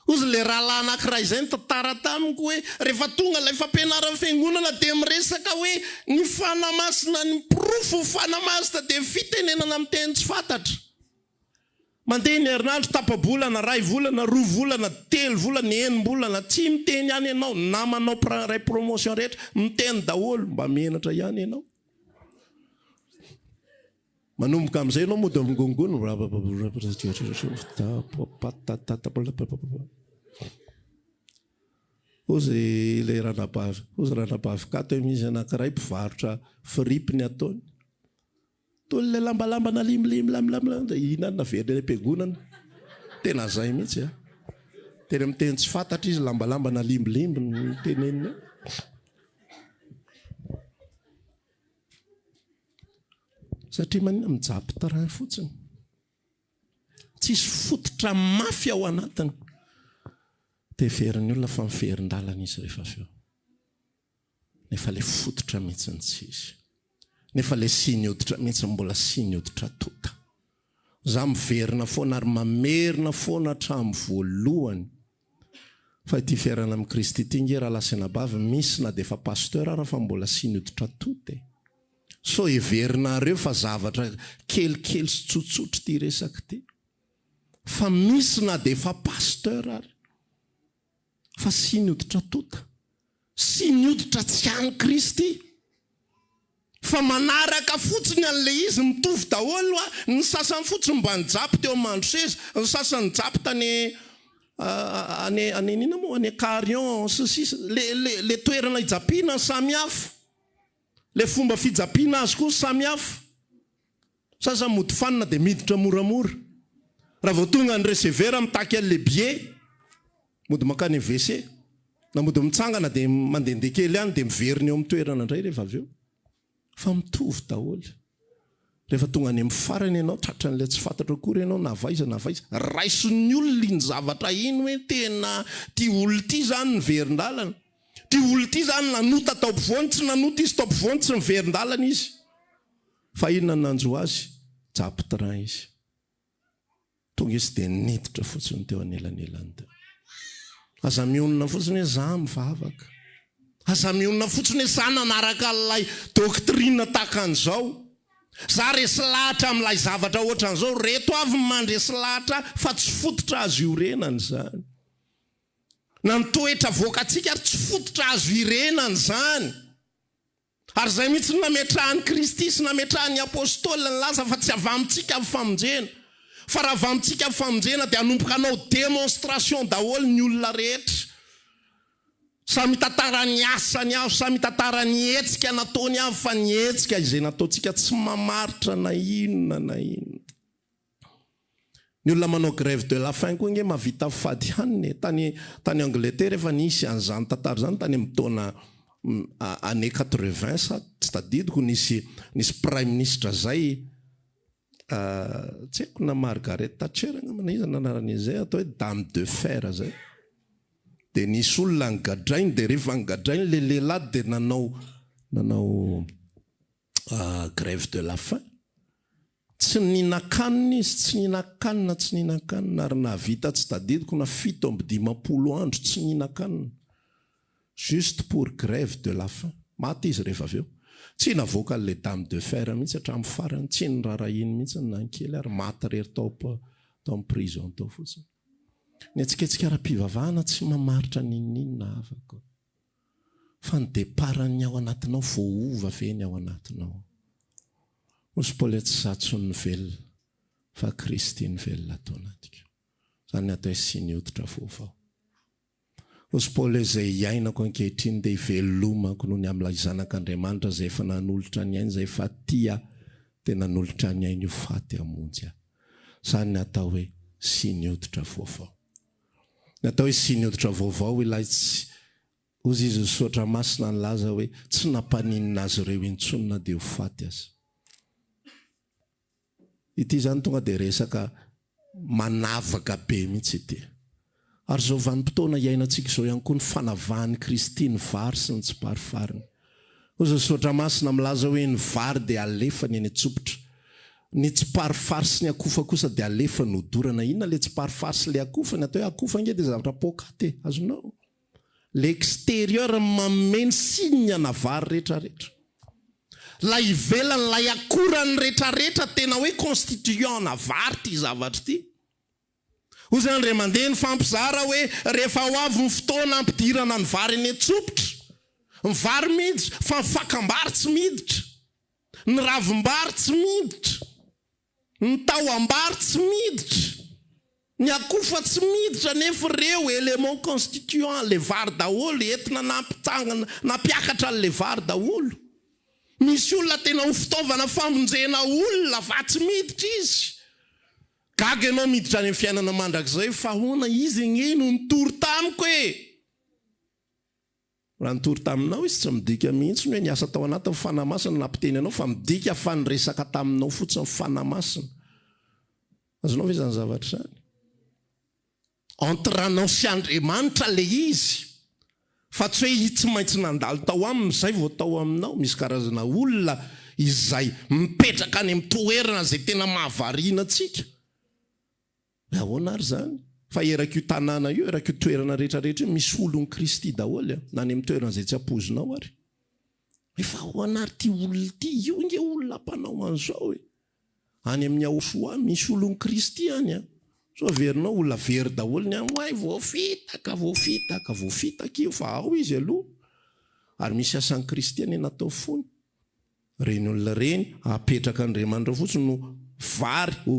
Hozy ilay rahalahy anankiray izay nitantara tamiko hoe rehefa tonga ilay fampianaran'ny fiangonana dia miresaka hoe ny Fanahy Masina, ny porofo ny Fanahy Masina dia fitenenana amin'ny teny tsy fantatra. Mandeha ny herinandro, tapa-bolana, iray volana, roa volana, telo volana, enim-bolana, tsy miteny ihany ianao, namanao mpiray promotion rehetra miteny daholo, mba menatra ihany ianao. Manomboka amin'izay ianao mody mingongona. Hozy ilay ranabavy, hozy ranabavy Kato hoe misy anankiray mpivarotra fripy ny ataony. Toy ilay lambalamba nalimilimy lamilamy dia iny any naverina any am-piangonana. Tena zay mihitsy a. Tena miteny tsy fantatra izy lambalamba nalimbilimby no teneniny eo. Satria maninona mijapy train fotsiny. Tsisy fototra mafy ao anatiny. Dia heverin'ny olona fa miverin-dalana izy rehefa avy eo. Nefa ilay fototra mihitsy no tsy izy. Nefa ilay siny hoditra mihitsy mbola siny hoditra tonta. Za miverina foana ary mamerina foana hatramin'ny voalohany fa ity fiainana amin'i Kristy ity nge rahalahy sy anabavy misy na dia efa pasteur ara fa mbola siny hoditra tonta e. Sao heverinareo fa zavatra kelikely sy tsotsotra ity resaka ity. Fa misy na dia efa pasteur ary fa siny hoditra tota, siny hoditra tsy an'i Kristy. Fa manaraka fotsiny an'ilay izy, mitovy daholo hoa, ny sasany fotsiny mba nijapy teo amin'ny mandroseza, ny sasany nijapy tany any any inona moa, any Carion sy ny sisa, le le le toerana ijapiana samy hafa, le fomba fijapiana azy koa samy hafa. Sasany mody fanina dia miditra moramora. Raha vao tonga ny receveur mitaky an'ilay billet, mody mankany amin'ny WC. Na mody mitsangana dia mandehandeha kely any dia miverina eo amin'ny toerana indray rehefa avy eo. Fa mitovy daholo. Rehefa tonga any amin'ny farany ianao, tratran'ilay tsy fantatro akory ianao na avy aiza na avy aiza. Raisin'ny olona iny zavatra iny hoe tena ity olona ity izany niverin-dalana. Ity olona ity izany nanota tao ampovoany, tsy nanota izy tao ampovoany, tsy niverin-dalana izy. Fa inona no nanjo azy? Japy train izy. Tonga izy dia niditra fotsiny teo anelanelany teo. Aza mionona fotsiny hoe za mivavaka. Aza mionona fotsiny hoe za nanaraka an'ilay doctrine tahaka an'izao. Za resy lahatra amin'ilay zavatra ohatran'izao. Reto avy ny mandresy lahatra fa tsy fototra azo iorenana izany. Na ny toetra avoakantsika ary tsy fototra azo irenana izany. Ary izay mihitsy no nametrahan'i Kristy sy nametrahan'ny Apôstôly nilaza fa tsy avy amintsika ny famonjena. Fa raha avy amintsika ny famonjena dia hanomboka hanao démonstration daholo ny olona rehetra. Samy hitantara ny asany avy, samy hitantara ny hetsika nataony avy fa ny hetsika izay nataontsika tsy mamaritra na inona na inona. Ny olona manao grève de la faim koa ange mahavita fady hanina e. Tany tany Angleterre efa nisy an'izany tantara izany tany amin'ny taona année 80 sa tsy tadidiko nisy nisy praiminisitra zay tsy haiko na Margaret Thatcher angamba na iza no anaran'izy zay atao hoe dame de fer zay. Dia nisy olona nogadrainy dia rehefa nogadrainy ilay lehilahy dia nanao nanao grève de la faim. Tsy nihinan-kanina izy, tsy nihinan-kanina, tsy nihinan-kanina, ary nahavita tsy tadidiko na 57 andro tsy nihinan-kanina. Juste pour grève de la faim. Maty izy rehefa avy eo. Tsy navoaka an'ilay dame de fer mihitsy hatramin'ny farany, tsy noraharahiany mihitsy na ny kely ary maty irery tao tao amin'ny prison tao fotsiny. Ny hetsiketsika ara-pivavahana tsy mamaritra n'inon'inona havako. Fa ny départ-n'ny ao anatinao voaova ve ny ao anatinao? Hozy Paoly hoe tsy izaho intsony no velona fa Kristy no velona ato anatiko. Izany ny atao hoe siny hoditra vaovao. Hozy Paoly hoe izay iainako ankehitriny dia ivelomako noho ny amin'ilay Zanak'Andriamanitra izay efa nanolotra ny ainy, izay efa tia ahy dia nanolotra ny ainy ho faty hamonjy ahy. Izany ny atao hoe siny hoditra vaovao. Ny atao hoe siny hoditra vaovao ilay tsy, hozy izy ny soratra masina nilaza hoe tsy nampaninona azy ireo intsony na dia ho faty aza. Ity izany tonga dia resaka manavaka be mihitsy ity. Ary izao vanim-potoana iainantsika izao ihany koa ny fanavahan'i Kristy ny vary sy ny tsimparifary. Hozy ny soratra masina milaza hoe ny vary dia alefany eny an-tsopitra. Ny tsiparifary sy ny akofa kosa dia alefany hodorana. Inona ilay tsiparifary sy ilay akofa? Ny atao hoe akofa ange dia zavatra poakaty e! Azonao? L'extérieur manome ny signe ana vary retraretra. Ilay ivelany, ilay akorany retraretra tena hoe constituant ana vary ity zavatra ity. Hoy izany ry mandeha nifampizara hoe rehefa ho avy ny fotoana hampidirana ny vary eny an-tsopitra, ny vary miditra fa ny fakam-bary tsy miditra, ny ravim-bary tsy miditra, ny tahom-bary tsy miditra, ny akofa tsy miditra nefa ireo éléments constituants le vary daholo entina nampitsangana nampiakatra an'le vary daholo. Misy olona tena ho fitaovana famonjena olona fa tsy miditra izy. Gaga ianao miditra any amin'ny fiainana mandrakizay fa ahoana izy ange no nitory tamiko e! Raha nitory taminao izy tsy midika mihitsy ny hoe niasa tao anatin'ny Fanahy Masina nampiteny anao fa midika fa niresaka taminao fotsiny Fanahy Masina. Azonao ve izany zavatra izany? Entre anao sy Andriamanitra ilay izy fa tsy hoe i tsy maintsy nandalo tao aminy izay vao tao aminao. Misy karazana olona izay mipetraka any amin'ny toerana izay tena mahavariana antsika. Hoe ahoana ary izany? Fa erak'io tanàna io, erak'io toerana rehetra rehetra io misy olon'i Kristy daholo na any amin'ny toerana izay tsy ampoizinao ary. Hoe fa ahoana ary ity olona ity? Io ange olona mpanao an'izao e! Any amin'ny Aosoa misy olon'i Kristy any an! Sao averinao olona very daholo ny any, oay voafitaka, voafitaka, voafitaka io fa ao izy aloha. Ary misy asan'i Kristy anie natao fony. Ireny olona ireny apetraka Andriamanitra fotsiny no vary ho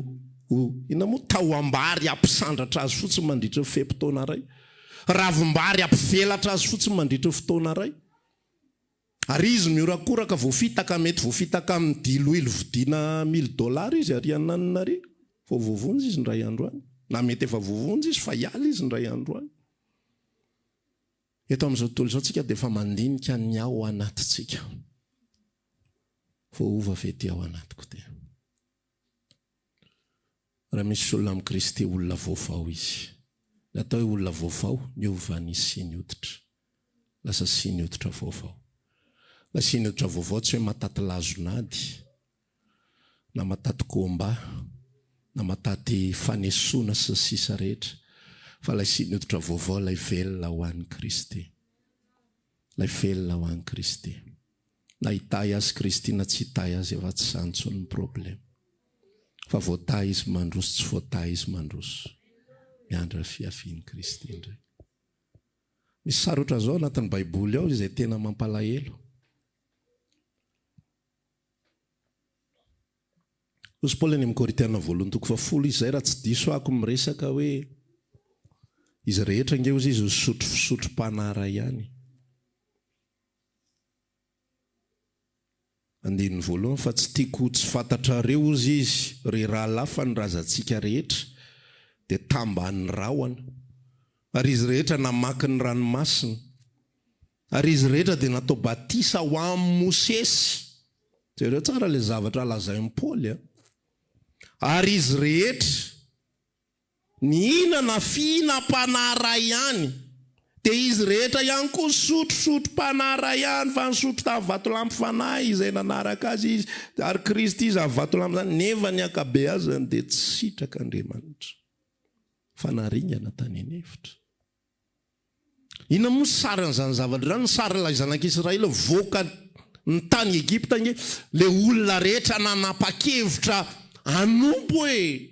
ho inona moa tahom-bary hampisandratra azy fotsiny mandritra ny fe-potoana iray. Ravim-bary hampivelatra azy fotsiny mandritra ny fotoana iray. Ary izy mihorakoraka voafitaka mety voafitaka amin'ny diloilo vidiana mille dollars izy ary ananona ary vao voavonjy izy indray andro any. Na mety efa voavonjy izy fa hiala izy indray andro any. Eto amin'izao tontolo izao tsika dia efa mandinika ny ao anatintsika. Voaova ve ity ao anatiko ity? Raha misy olona amin'i Kristy, olona vaovao izy. Ny atao hoe olona vaovao, niova ny siny hoditra. Lasa siny hoditra vaovao. Ilay siny hoditra vaovao tsy hoe mataty lazon'ady, na mataty combat, na mataty fanesoana sy ny sisa rehetra, fa ilay siny hoditra vaovao ilay velona ho an'i Kristy. Ilay velona ho an'i Kristy. Na hitahy azy Kristy na tsy hitahy azy efa tsy izany intsony ny problème. Fa voatahy izy mandroso tsy voatahy izy mandroso. Miandry ny fiavian'i Kristy indray. Misy sary ohatran'izao anatin'ny baiboly ao izay tena mampalahelo. Hozy Paoly any amin'ny Korintiana voalohany toko fahafolo izy izay raha tsy diso aho ko miresaka hoe izy rehetra ange hozy izy nisotro fisotrom-panahy iray ihany. Andininy voalohany, Fa tsy tiako ho tsy fantatrareo, hozy izy, ry rahalahy, fa ny razantsika rehetra dia tamban'ny rahona, ary izy rehetra namaky ny ranomasina, ary izy rehetra dia natao batisa ho amin'i Mosesy. Jereo tsara ilay zavatra lazain'i Paoly a! Ary izy rehetra. Nihinana fihinam-panahy iray ihany, dia izy rehetra ihany koa nisotro sotrom-panahy iray ihany, fa nisotro tamin'ny vatolampy fanahy izay nanaraka azy izy, ary Kristy izany vatolampy izany, nefa ny ankabeazany dia tsy sitrak'Andriamanitra, fa naringana tany an'efitra. Inona moa ny sarin'izany zavatra izany? Ny sarin'ilay zanak'Israely voaka ny tany Egypta ange, ilay olona rehetra nanapa-kevitra hanompo e!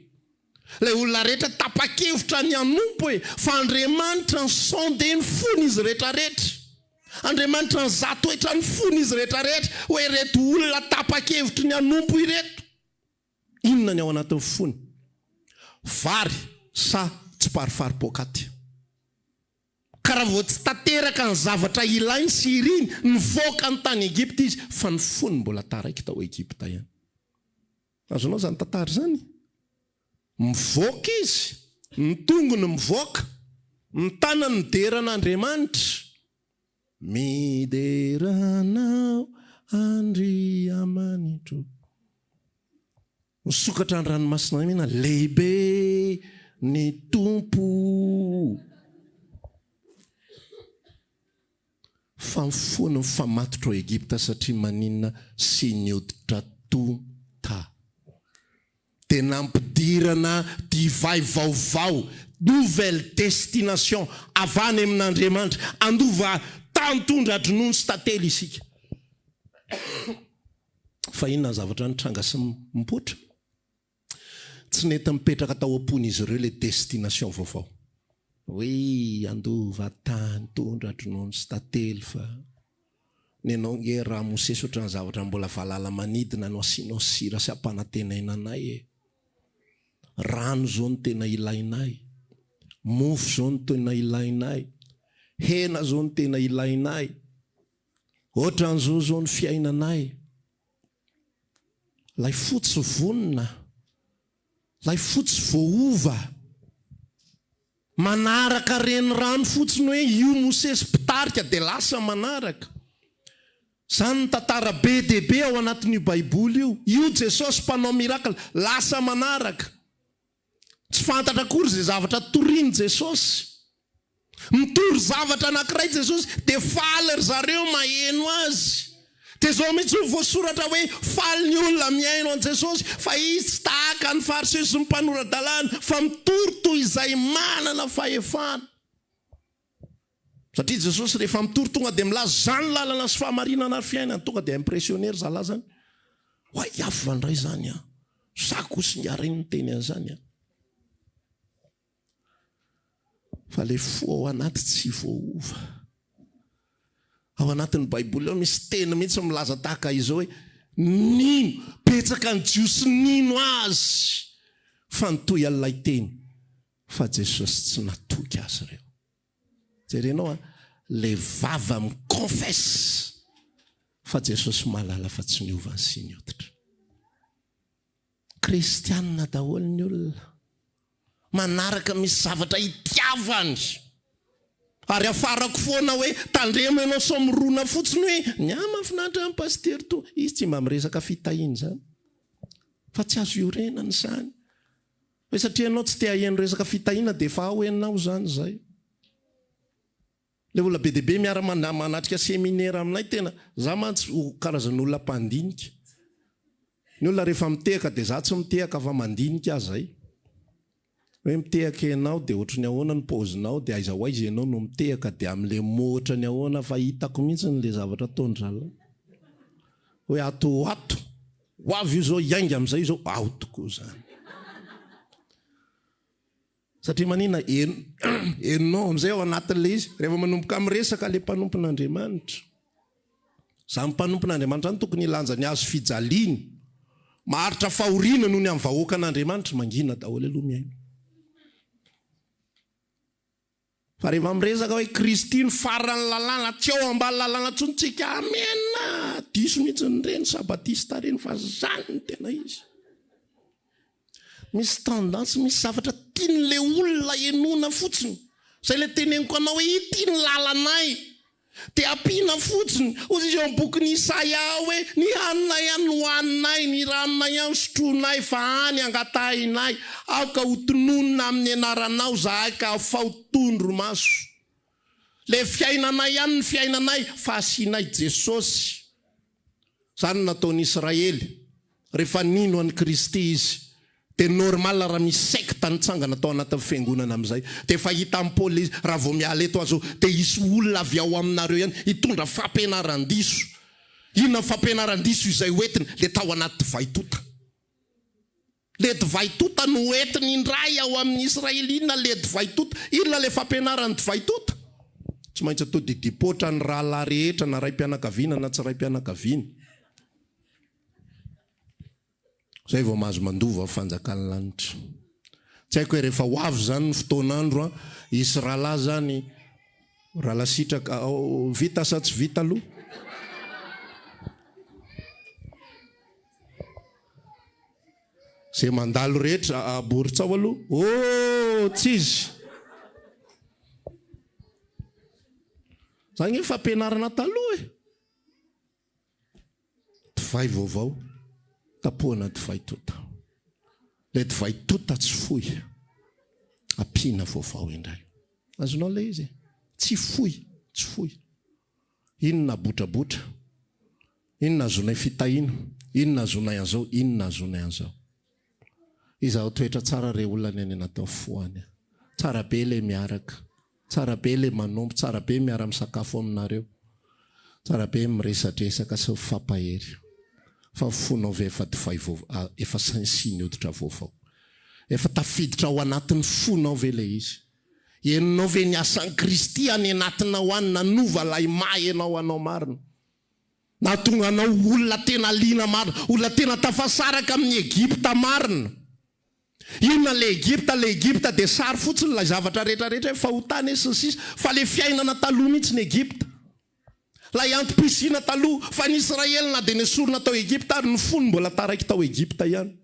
Ilay olona rehetra tapa-kevitra ny hanompo e! Fa Andriamanitra ni-sonder ny fon'izy rehetra rehetra. Andriamanitra nizaha toetra ny fon'izy rehetra rehetra hoe ireto olona tapa-kevitry ny hanompo ireto. Inona ny ao anatin'ny fony? Vary sa tsiparifary poakaty? Ka raha vao tsy tanteraka ny zavatra ilainy sy iriny, nivoaka ny tany Egypta izy, fa ny fony mbola taraiky tao Egypta ihany. Azonao izany tantara izany? Mivoaka izy, ny tongony mivoaka, ny tanany midera an'Andriamanitra. Midera Anao Andriamanitro. Nisokatra ny ranomasina mena, lehibe ny Tompo. Fa ny fony mifamatotra ao Egypta satria maninona sy ny hoditra tonta. Dia nampidirana divay vaovao, nouvelle destination, avy any amin'Andriamanitra. Handova tany tondra-dronono sy tantely isika. Fa inona ny zavatra nitranga sy mipoitra? Tsy nety nipetraka tao am-pon'izy ireo ilay destination vaovao. Hoe handova tany tondra-dronono sy tantely fa Nenao nge ramose otrany zavatra mbola valala manidina no asianao sira sy ampanantenaina anay e! Rano zao no tena ilainay, mofo zao no tena ilainay, hena zao no tena ilainay, otran'zao zao ny fiainanay, lay fotsy vonona. Lay fotsy voaova. Manaraka renirano fotsiny hoe io Mosesy mpitarika dia lasa manaraka. Izany ny tantara be dia be ao anatin'io baiboly io. Io Jesosy mpanao miracle, lasa manaraka. Tsy fantatra akory izay zavatra torian'i Jesosy. Mitory zavatra anankiray Jesosy dia faly ry zareo maheno azy. Dia izao mihitsy no voasoratra hoe faly ny olona mihaino an'i Jesosy fa izy tsy tahaka ny Fariseo sy ny mpanora-dalàna fa mitory toy izay manana fahefana. Satria Jesosy rehefa mitory tonga dia milaza izany lalana sy fahamarinana ary fiainana. Tonga dia impressionner ry zalahy izany. Oay, hafa indray izany an! Za koa singa reny niteny an'izany an! Fa ilay fo ao anaty tsy voaova. Ao anatin'ny Baiboly ao misy teny mihitsy milaza tahaka izao hoe, Nino, betsaka ny Jiosy nino azy, fa nitohy an'ilay teny, fa Jesosy tsy natoky azy ireo. Jerenao an, ilay vava mi-confesse fa Jesosy mahalala fa tsy niova ny siny hoditra. Kristianina daholo ny olona. Manaraka misy zavatra itiavany. Ary afarako foana hoe tandremo ianao sao mirona fotsiny hoe ny ahy mahafinaritra ny pasitera toa izy tsy mba miresaka fitahiana izany. Fa tsy azo iorenana izany. Hoe satria ianao tsy te haheno resaka fitahiana dia efa ao ianao izany izay. Ilay olona be dia be miara manatrika seminera aminay tena, za mantsy karazan'olona mpandinika. Ny olona rehefa mitehaka dia za tsy mitehaka fa mandinika aho zay. Hoe mitehaka ianao dia ohatry ny ahoana ny paozinao dia aiza ho aiza ianao no mitehaka dia amin'ilay mot ohatry ny ahoana fa hitako mihitsy ilay zavatra ataon-dry zalahy. Hoe ato ho ato, ho avy io izao hiainga amin'izay io izao, ao tokoa izany. Satria maninona? Henonao amin'izay ao anatin'ilay izy, rehefa manomboka miresaka ilay mpanompon'Andriamanitra. Izany mpanompon'Andriamanitra izany tokony hilanja ny hazo fijaliany, maharitra fahoriana noho ny amin'ny vahoakan'Andriamanitra, mangina daholo aloha mihaino. Fa rehefa miresaka hoe Kristy no faran'ny lalàna, tsy ao ambany lalàna intsony tsika, amena! Diso mihitsy ireny sabatista ireny fa zany no tena izy. Misy tendance, misy zavatra tian'ilay olona henoina fotsiny. Zay ilay teneniko anao hoe ity ny lalanay. Dia ampiana fotsiny, hoy izy eo amin'ny bokin'i Isaia ao hoe, Ny haninay ihany no hohaninay, ny ranonay ihany sotroinay, fa any angatahinay, aoka ho tononina amin'ny anaranao izahay ka afaho tondro-maso. Ilay fiainanay ihany ny fiainanay, fa asianay Jesosy. Izany no nataon'i Israely rehefa nino an'i Kristy izy. Dia normal raha misy secte nitsangana tao anatin'ny fiangonana amin'izay. Dia efa hitan'i Paoly izy, raha vao miala eto aho izao, dia hisy olona avy ao aminareo ihany hitondra fampianaran-diso. Inona ny fampianaran-diso izay hoentiny? Ilay tao anaty divay tonta. Le divay tonta no entiny indray ao amin'ny Israely. Inona le divay tonta? Inona le fampianaran'ny divay tonta? Tsy maintsy atao didipoitra ny rahalahy rehetra na raim-pianakaviana na tsy raim-pianakaviana. Zay vao mahazo mandova ny fanjakan'ny lanitra. Tsy haiko hoe rehefa ho avy izany ny fotoan'andro an, hisy rahalahy zany, rahalahy sitraka, vita sa tsy vita aloha? Zay mandalo rehetra abory tsao aloha. Oh, tsy izy. Zany nge fampianarana taloha e. Divay vaovao, tapohana divay tota. Ilay divay tota tsy foy, ampiana vaovao indray. Azonao ilay izy e? Tsy foy, tsy foy. Inona abotrabotra? Inona azonay fitahiana? Inona azonay an'izao? Inona azonay an'izao? Izaho toetra tsara re olona ny any anatin'ny fo any a. Tsara be ilay miaraka. Tsara be ilay manompo. Tsara be miara misakafo aminareo. Tsara be miresadresaka sy mifampahery. Fa ny fonao ve efa divay vao efa siny hoditra vaovao? Efa tafiditra ao anatin'ny fonao ve ilay izy? Henonao ve ny asan'i Kristy any anatinao any nanova ilay maha ianao anao marina? Nahatonga anao ho olona tena liana marina, olona tena tafasaraka amin'i Egypta marina. Inona ilay Egypta? Ilay Egypta dia sary fotsiny ilay zavatra rehetra rehetra hoe fahotana e sy ny sisa fa ilay fiainana taloha mihitsy ny Egypta. Ilay antom-pisiana taloha fa ny Israely na dia nesorina tao Egypta ary ny fony mbola taraiky tao Egypta ihany.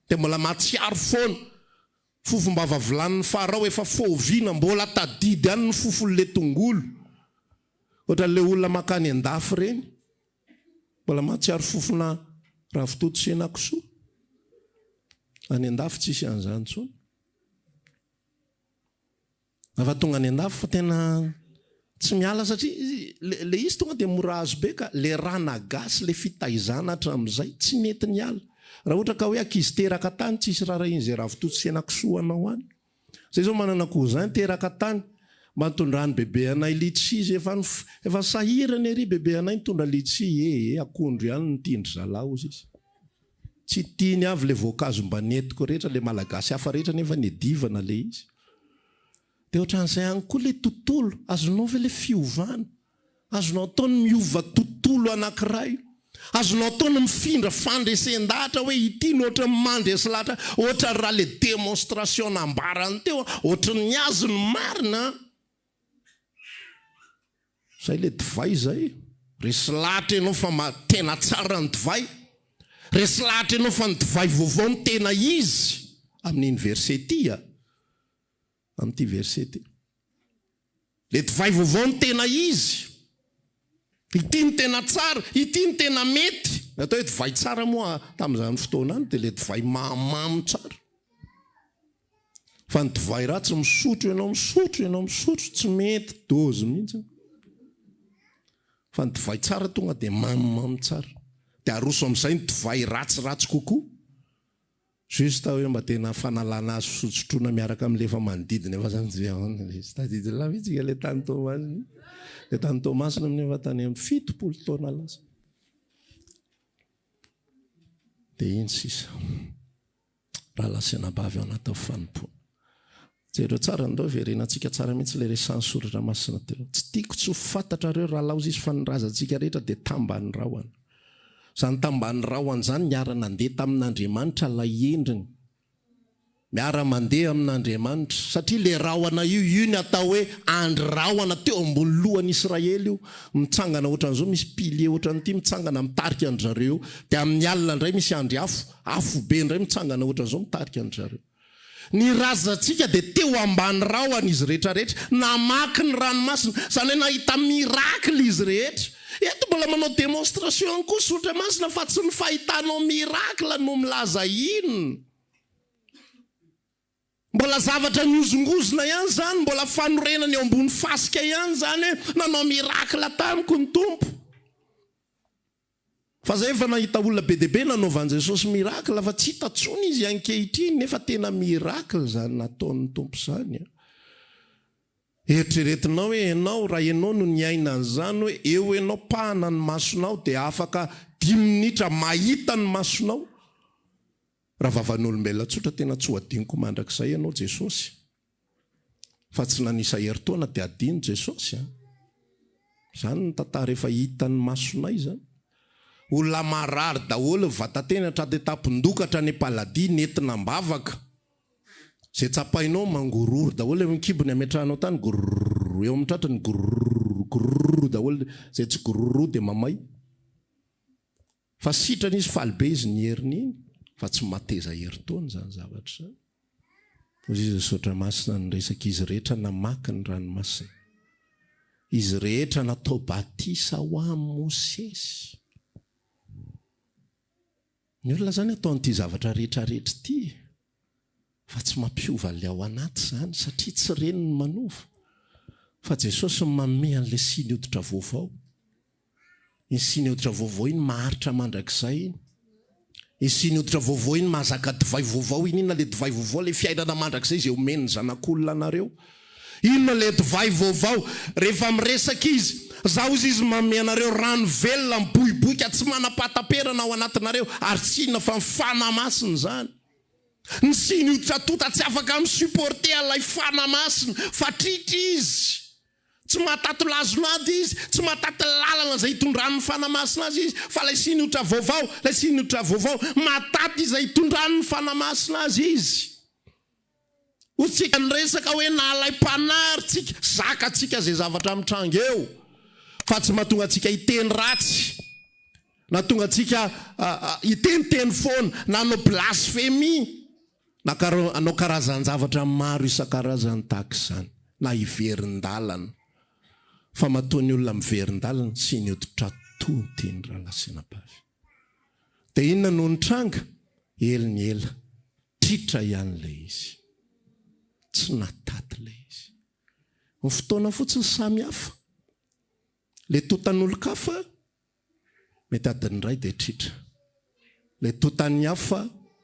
Dia mbola mahatsiaro foana. Fofom-bava vilanin'i Farao efa fôviana, mbola tadidy any ny fofon'ilay tongolo. Ohatran'ilay olona mankany an-dafy ireny, mbola mahatsiaro fofona ravitoto sy henakisoa. Any an-dafy tsisy an'izany intsony. Rehefa tonga any an-dafy fa tena tsy miala satria le izy tonga dia mora azo be ka, le rana gasy le fitaizana hatramin'izay tsy nety niala. Raha ohatra ka hoe ankizy teraka tany tsisy rarahian'izay ravitoto sy henakisoa anao any. Zay zao manana cousin teraka tany mba nitondrany bebe anay litchi izy efa efa sahirana ery bebe anay nitondra litchi ee akondro ihany no tian-dry zalahy hozy izy. Tsy tiany avy le voankazo mba nentiko rehetra le malagasy hafa rehetra nefa niadivana le izy. Dia ohatran'izay ihany koa ilay tontolo, azonao ve ilay fiovana? Azonao atao ny miova tontolo anankiray. Azonao atao ny mifindra fandresen-dahatra hoe ity no ohatran'ny mandresy lahatra ahy, ohatran'ny raha ilay démonstration nambarany teo, ohatran'ny azy no marina an! Izay ilay divay izay. Resy lahatra ianao fa tena tsara ny divay. Resy lahatra ianao fa ny divay vaovao no tena izy amin'iny verset ity a. Amin'ity verset ity. Ilay divay vaovao no tena izy. Ity no tena tsara, ity no tena mety. Ny atao hoe divay tsara moa tamin'izany fotoana any dia ilay divay mahamamo tsara. Fa ny divay ratsy misotro ianao misotro ianao misotro tsy mety dose mihitsy. Fa ny divay tsara tonga dia mamimamy tsara. Dia aroso amin'izay ny divay ratsiratsy kokoa. Juste hoe mba tena fanalana azy fisotrosotroana miaraka amin'ilay efa manodidina efa zany dia ahoana ilay izy. Tadidin'lah mihitsy nga ilay tany Toamasina. Ilay tany Toamasina amin'io efa tany amin'ny 70 taona lasa. Dia iny sisa. Rahalahy sy anabavy ao anatin'ny fanompoana. Jereo tsara, ndao hiverenantsika tsara mihitsy ilay resahan'ny Soratra Masina teo. Tsy tiako tsy ho fantatrareo rahalahy hozy izy fa ny razantsika rehetra dia tambany rahona. Izany tambany rahona izany niara-nandeha tamin'Andriamanitra ilay endriny. Miara-mandeha amin'Andriamanitra. Satria ilay rahona io, io ny atao hoe andry rahona teo ambony lohan'Israely io. Mitsangana ohatran'izao, misy pilier ohatran'ity mitsangana mitarika an-dry zareo eo. Dia amin'ny alina indray misy andry afo. Afo be indray mitsangana ohatran'izao mitarika an-dry zareo. Ny razantsika dia teo ambany rahona izy rehetra rehetra, namaky ny ranomasina, izany hoe nahita miracle izy rehetra. Eto mbola manao démonstration ihany koa Soratra Masina fa tsy ny fahitanao miracle no milaza inona. Mbola zavatra mihozongozona ihany izany, mbola fanorenana eo ambony fasika ihany izany hoe nanao miracle tamiko ny Tompo. Fa zay efa nahita olona be dia be nanaovan'i Jesosy miracle fa tsy hita tsony izy ankehitriny nefa tena miracle zany nataon'ny Tompo zany a. Eritreretinao hoe enao raha enao no niaina an'izany hoe eo enao pahana ny masonao dia afaka dimy minitra mahita ny masonao. Raha vavan'olombelona tsotra tena tsy ho adinoko mandrakizay ianao Jesosy. Fa tsy nanisa herintaona dia adino Jesosy a! Izany ny tantara efa hitan'ny masonay izany. Olona marary daholo ny vatateny hatraty an-tampon-doha ka hatrany am-paladia nentina am-bavaka. Izay tsapainao mangororo daholo eo amin'ny kibony ametrahanao tany gorororo, eo amin'ny tratrany gorororo, gorororo daholo, izay tsy gorororo dia mamay. Fa sitrana izy faly be izy niherina iny fa tsy mateza herintaona izany zavatra izany. Hoy izy Soratra Masina niresaka izy rehetra namaky ny ranomasina. Izy rehetra natao batisa ho amin'i Mosesy. Ny olona izany atao an'ity zavatra rehetra rehetra ity fa tsy mampiova an'ilay ao anaty izany satria tsy ireny no manova fa Jesosy no manome an'ilay siny hoditra vaovao. Iny siny hoditra vaovao iny maharitra mandrakizay iny. Iny siny hoditra vaovao iny mahazaka divay vaovao iny. Inona ilay divay vaovao? Ilay fiainana mandrakizay izay omen'ny Zanak'olona anareo. Inona ilay divay vaovao? Rehefa miresaka izy, Izaho hozy izy manome anareo rano velona miboiboika tsy manam-pahataperana ao anatinareo, ary tsy inona fa ny Fanahy Masina izany. Ny siny hoditra tonta tsy afaka mi-supporter an'ilay Fanahy Masina fa tritra izy. Tsy mahataty lazon'ady izy, tsy mahataty lalana izay hitondran'ny Fanahy Masina azy izy, fa ilay siny hoditra vaovao, ilay siny hoditra vaovao, mahataty izay hitondran'ny Fanahy Masina azy izy. Hoy tsika niresaka hoe nalaim-panahy ary tsika, zakantsika izay zavatra mitranga eo, fa tsy mahatonga antsika hiteny ratsy, na tonga antsika hiteniteny foana, na hanao blasfemia. Na hanao karazan-javatra maro isan-karazany tahaka izany, na hiverin-dalana. Fa matoa ny olona miverin-dalana, tsy ny hoditra tonta iny rahalahy sy anabavy. Dia inona no nitranga? Ela ny ela, tritra ihany ilay izy. Tsy nataty ilay izy. Ny fotoana fotsiny samy hafa. Ilay tontan'olon-kafa Mety adiny iray dia tritra. Ilay tontan'ny hafa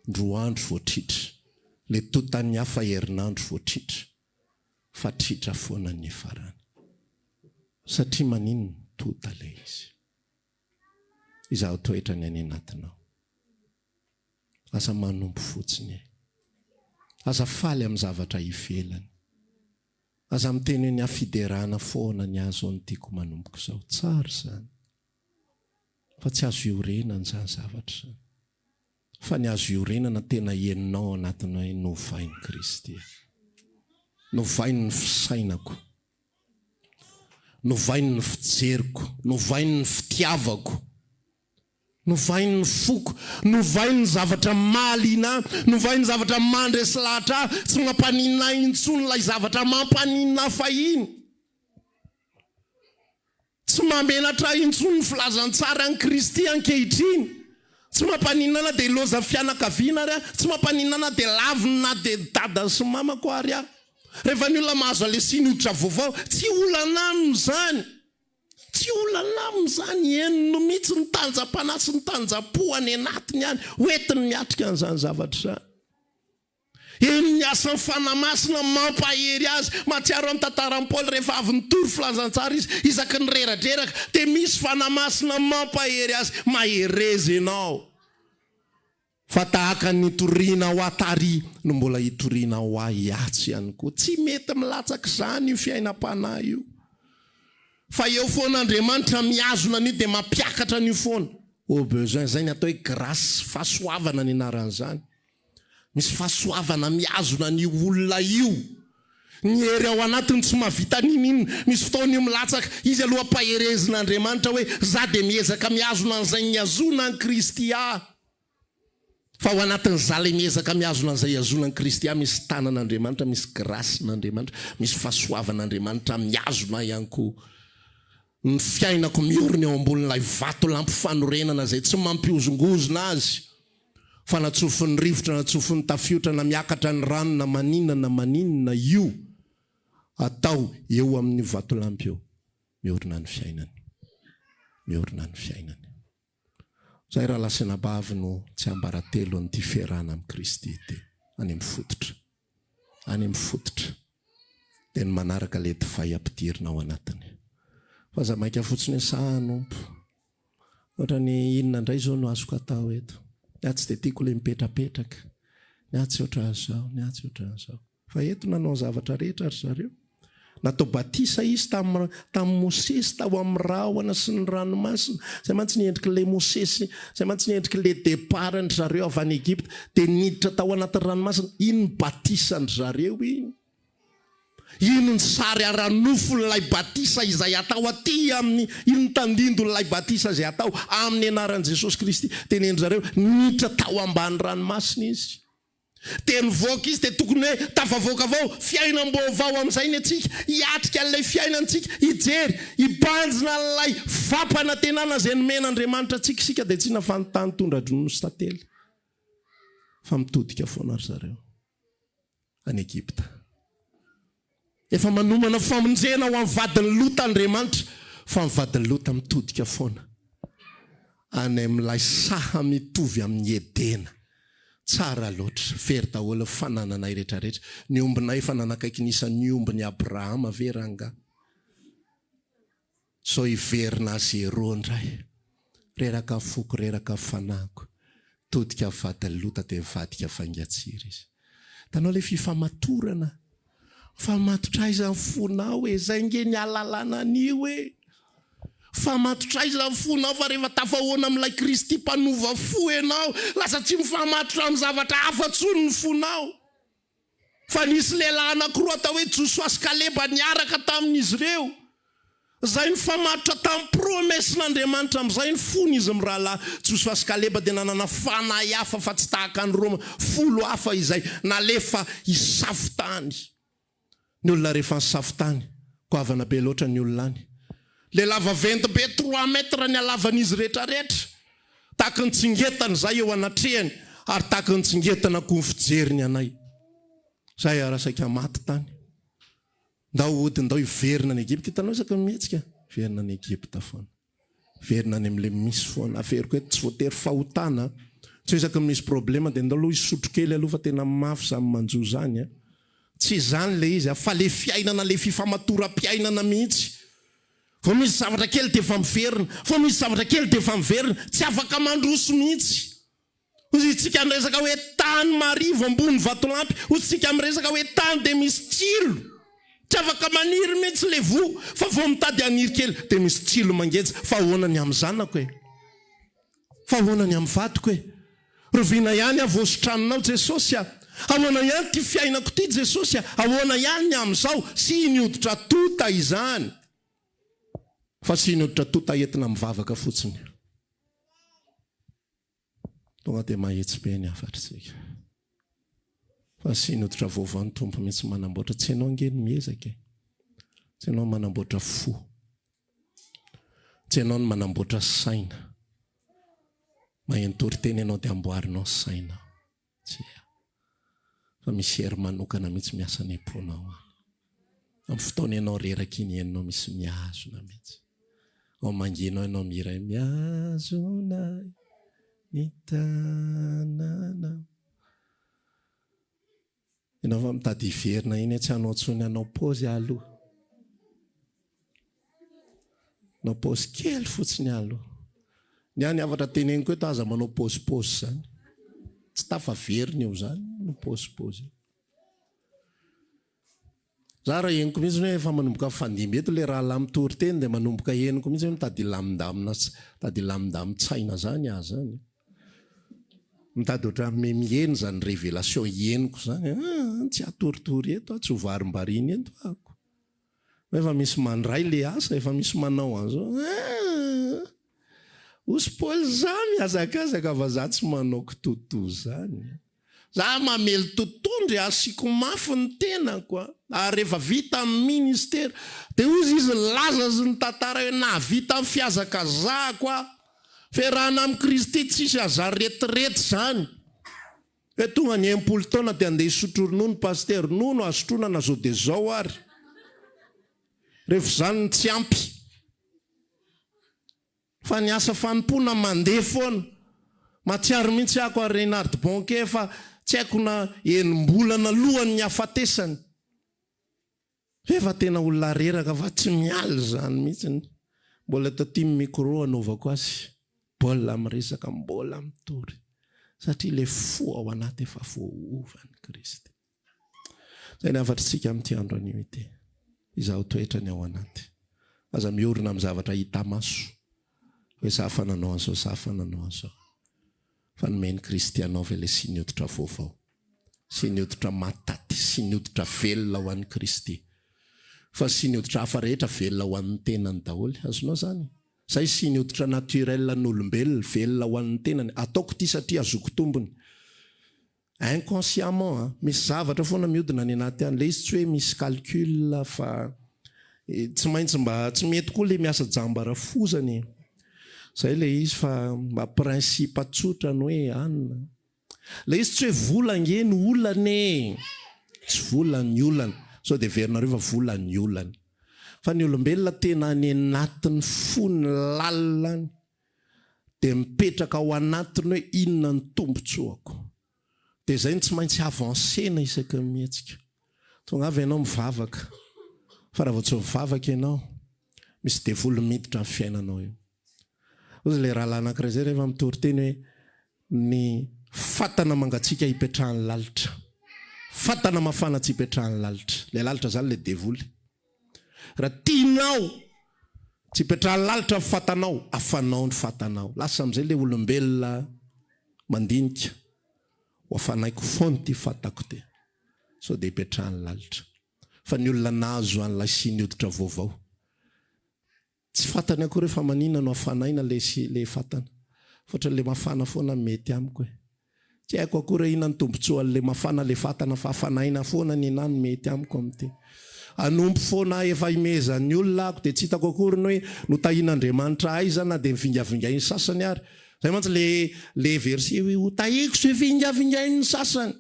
roa andro vao tritra. Ilay tontan'ny hafa herinandro vao tritra. Fa tritra foana ny niafarany. Satria maninona? Tonta ilay izy. Izaho toetra ny any anatinao. Aza manompo fotsiny e. Aza faly amin'ny zavatra ivelany. Aza miteny hoe ny ahy fiderana foana ny ahy zao no tiako manomboka izao. Tsara izany. Fa tsy azo iorenana izany zavatra izany. Fa ny azo iorenana tena henonao ao anatiny hoe novain'i Kristy aho. Novainy ny fisainako. Novainy ny fijeriko. Novainy ny fitiavako. Novainy ny foko. Novainy ny zavatra mahaliana ahy. Novainy ny zavatra mandresy lahatra ahy. Tsy mampaninona ahy intsony ilay zavatra mampaninona ahy fahiny. Tsy mahamenatra ahy intsony ny filazantsara an'i Kristy ankehitriny. Tsy mampaninona na dia loza fianakaviana ary aho, tsy mampaninona na dia laviny na dia dadany sy mamako ary aho. Rehefa ny olona mahazo alesiny hoditra vaovao, tsy olana aminy izany. Tsy olana aminy izany, henony mihitsy ny tanjam-panahy sy ny tanjam-po any anatiny any, hoentiny miatrika an'izany zavatra izany. Eny ny asan'ny Fanahy Masina mampahery azy. Mahatsiaro aho ny tantaran'i Paoly rehefa avy nitory filazantsara izy, isaky ny reradreraka dia misy Fanahy Masina mampahery azy, mahereza ianao fa tahaka ny nitorianao ahy tary no mbola hitorianao ahy atsy ihany koa. Tsy mety milatsaka izany io fiainam-panahy io. Fa eo foana Andriamanitra mihazona an'io dia mampiakatra an'io foana. Au besoin, izay ny atao hoe grâce, fahasoavana ny anaran'izany. Misy fahasoavana mihazona an'io olona io. Ny hery ao anatiny tsy mahavita n'inon'inona. Misy fotoana io milatsaka. Izy aloha ampaherezin'Andriamanitra hoe, za dia miezaka mihazona an'izay nihazona an'i Kristy ahy. Fa ao anatin'iza ilay miezaka mihazona an'izay ihazona an'i Kristy ahy, misy tanan'Andriamanitra, misy grace-n'Andriamanitra, misy fahasoavan'Andriamanitra mihazona ahy ihany koa. Ny fiainako miorina eo ambonin'ilay vatolampy fanorenana izay tsy mampihozongozona azy fa na tsofin'ny rivotra na tsofin'ny tafiotra na miakatra ny rano na maninona na maninona io atao eo amin'io vatolampy io miorina ny fiainany miorina ny fiainany. Izay rahalahy sy anabavy no tsiambaratelon'ity fiarahana amin'i Kristy ity, any amin'ny fototra. Any amin'ny fototra. Dia ny manaraka ilay divay ampidirina ao anatiny. Fa aza maika fotsiny hoe saha hanompo. Ohatran'ny inona indray izao no azoko atao eto. Ny ahy tsy dia tiako ilay mipetrapetraka. Ny ahy tsy ohatran'izao, ny ahy tsy ohatran'izao. Fa eto nanao ny zavatra rehetra ry zareo. Natao batisa izy tamin'ny tamin'i Mosesy tao amin'ny rahona sy ny ranomasina. Izay mantsy ny endrik'ilay Mosesy, izay mantsy ny endrik'ilay départ-ndry zareo avy any Egypta. Dia niditra tao anatin'ny ranomasina. Iny ny batisan-dry zareo iny. Iny ny sary ara-nofon'ilay batisa izay atao aty amin'ny, iny ny tandindon'ilay batisa izay atao amin'ny anaran'i Jesosy Kristy. Tenen-dry zareo, niditra tao ambany ranomasina izy. Dia nivoaka izy dia tokony hoe tafavoaka avao, fiainam-baovao amin'izay ny antsika, hiatrika an'ilay fiainana isika, hijery, hibanjina an'ilay fampanantenana izay nomen'Andriamanitra antsika isika dia tsy inona fa ny tany tondra-dronono sy tantely fa mitodika foana ry zareo any Egypta. Efa manomana famonjena ho an'ny vadin'i Lota Andriamanitra, fa ny vadin'i Lota mitodika foana any amin'ilay saha mitovy amin'i Edena. Tsara loatra, very daholo ny fanananay rehetrarehetra. Ny ombinay efa nanakaiky ny isan'ny ombin'i Abrahama ve rangahy? Zao hiverina à zéro ndray. Reraka foko, reraka fanahiko. Todika vadin'i Lota dia nivadika vaingan-tsiry izy. Hitanao ilay fifamatorana? Mifamatotra aiza ny fonao e? Zay nge ny ahalalana an'io e! Mifamatotra aiza ny fonao fa rehefa tafahoana amin'ilay Kristy mpanova fo ianao, lasa tsy mifamatotra amin'ny zavatra hafa intsony ny fonao. Fa nisy lehilahy anankiroa atao hoe Josoa sy Kaleba niaraka tamin'izy ireo, izay nifamatotra tamin'ny promesse-n'Andriamanitra amin'izay ny fony izy mirahalahy. Josoa sy Kaleba dia nanana fanahy hafa fa tsy tahaka ny Roma folo hafa izay nalefa hisafo tany. Ny olona rehefa nisafo tany, goavana be loatra ny olona any. Lehilahy vaventy be, trois mètres ny halavan'izy rehetra rehetra. Tahaky ny tsingetana izahay eo anatrehany ary tahaky ny tsingetana koa ny fijeriny anay. Izahay ara saika maty tany. Ndao hody, ndao hiverina any Egypta. Hitanao isaky ny mihetsika? Hiverina any Egypta foana. Hiverina any amin'ilay misy foana. Averiko eto, tsy voatery fahotana. Tsy hoe isaky ny misy problema dia ndao aloha hisotro kely aloha fa tena mafy izany manjo izany a. Tsy izany ilay izy a, fa ilay fiainana, ilay fifamatoram-piainana mihitsy. Vao misy zavatra kely dia efa miverina, vao misy zavatra kely dia efa miverina, tsy afaka mandroso mihitsy. Hoy isika miresaka hoe tany marivo ambony vatolampy, hoy isika miresaka hoe tany dia misy tsilo. Tsy afaka maniry mihitsy le voa fa vao mitady haniry kely dia misy tsilo mangeja fa ahoana ny amin'ny zanako e? Fa ahoana ny amin'ny vadiko e? Rovina ihany aho vao sitraninao Jesosy a! Ahoana ihany ity fiainako ity Jesosy a! Ahoana ihany ny amin'izao? Siny hoditra tota izany fa siny hoditra tota entina mivavaka fotsiny. Tonga dia mahitsy be ny hafatr'isika. Fa asiany hoditra vaovao ny Tompo mihitsy manamboatra. Tsy ianao ange no miezaka e. Tsy ianao no manamboatra fo. Tsy ianao no manamboatra saina. Maheno toriteny ianao dia amboarinao saina. Tsia. Fa misy hery manokana mihitsy miasa any am-ponao any. Amin'ny fotoana ianao reraka iny henonao misy mihazona mihitsy. Ao mangina ao ianao mihira hoe mihazona ahy ny tananao. Ianao fa mitady hiverina iny tsy hanao intsony hanao paozy aloha. Manao paozy kely fotsiny aloha. Ny ahy ny hafatra teneniko eto aza manao paozy paozy izany. Tsy tafaverina eo izany no paozy paozy eo. Za raha henoko mihitsy hoe efa manomboka mifandimby eto le rahalahy mitory teny dia manomboka henoko mihitsy hoe mitady hilamindamina mitady hilamindamin-tsaina zany aho zany. Mitady ohatran'ny miheno zany révélation henoko zany. Ah, tsy hatoritory eto aho, tsy ho varimbariana eto aho. Efa misy mandray le asa, efa misy manao an'izao. Ah! Osy Paoly za mihazakazaka fa za tsy manao kitotoa zany. Za mamely totondry asiako mafy ny tenako a. Ary rehefa vita ny ministera dia hozy izy nilaza sy nitantara hoe nahavita ny fihazakazahako aho. Fiarahana amin'i Kristy tsisy aza retirety zany. Hoe tonga ny 60 taona dia andeha hisotro ronono pasitera, ronono azo sotroina na zao dia zao ary. Rehefa izany no tsy ampy. Fa ny asa fanompoana mandeha foana. Mahatsiaro mihitsy ako ary Reinhard Bonnke fa tsy haiko na enim-bolana alohan'ny hafatesany. Efa tena olona reraka fa tsy miala izany mihitsy. Mbola taty ny micro anaovako azy, mbola miresaka, mbola mitory. Satria ilay fo ao anaty efa voaovan'i Kristy. Izay ny hafatr'tsika amin'ity andro anio ity. Izaho toetra ny ao anaty. Aza miorina amin'ny zavatra hita maso. Hoe za fa nanao an'izao, za fa nanao an'izao. Fa nomen'i Kristy anao ve ilay siny hoditra vaovao? Siny hoditra mahataty, siny hoditra velona ho an'i Kristy. Fa siny hoditra hafa rehetra velona ho an'ny tenany daholo. Azonao izany? Izay siny hoditra naturel an'olombelona, velona ho an'ny tenany. Ataoko ity satria azoko tombony. Inconsciemment an! Misy zavatra foana miodina any anaty any. Ilay izy tsy hoe misy calcul fa tsy maintsy mba, tsy mety koa ilay miasa jamba rafozana e! Izay ilay izy fa mba principe tsotra ny hoe anona. Ilay izy tsy hoe vola ange no olana e! Tsy vola ny olana. Sao dia heverinareo fa vola ny olana. Fa ny olombelona tena any anatin'ny fony lalina any dia mipetraka ao anatiny hoe inona ny tombotsoako. Dia izay no tsy maintsy avancer-na isaky ny mihetsika. Tongava ianao mivavaka, fa raha vao tsy mivavaka ianao, misy devoly miditra amin'ny fiainanao eo. Hozy ilay rahalahy anankiray izay rehefa mitory teny hoe ny fatana mangatsiaka ipetrahan'ny lalitra. Fatana mafana tsy ipetrahan'ny lalitra. Ilay lalitra izany ilay devoly. Raha tianao tsy ipetrahan'ny lalitra ny fatanao, afanao ny fatanao. Lasa amin'izay ilay olombelona mandinika, ho afanaiko foana ity fatako ity, sao dia ipetrahan'ny lalitra. Fa ny olona nahazo an'ilay siny hoditra vaovao, Tsy fantany akory hoe fa maninona no afanaina le le fatana. Fa ohatran'le mafana foana no mety amiko e. Tsy haiko akory hoe inona ny tombotsoan'le mafana le fatana fa afanaina foana nenah no mety amiko amin'ity. Hanompo foana aho efa imehezan'ny olona ako dia tsy hitako akory ny hoe notahian'Andriamanitra aiza na dia mivingavingain'ny sasany ary. Zay mantsy le le verset hoe hotahiko sy hovingavingain'ny sasany.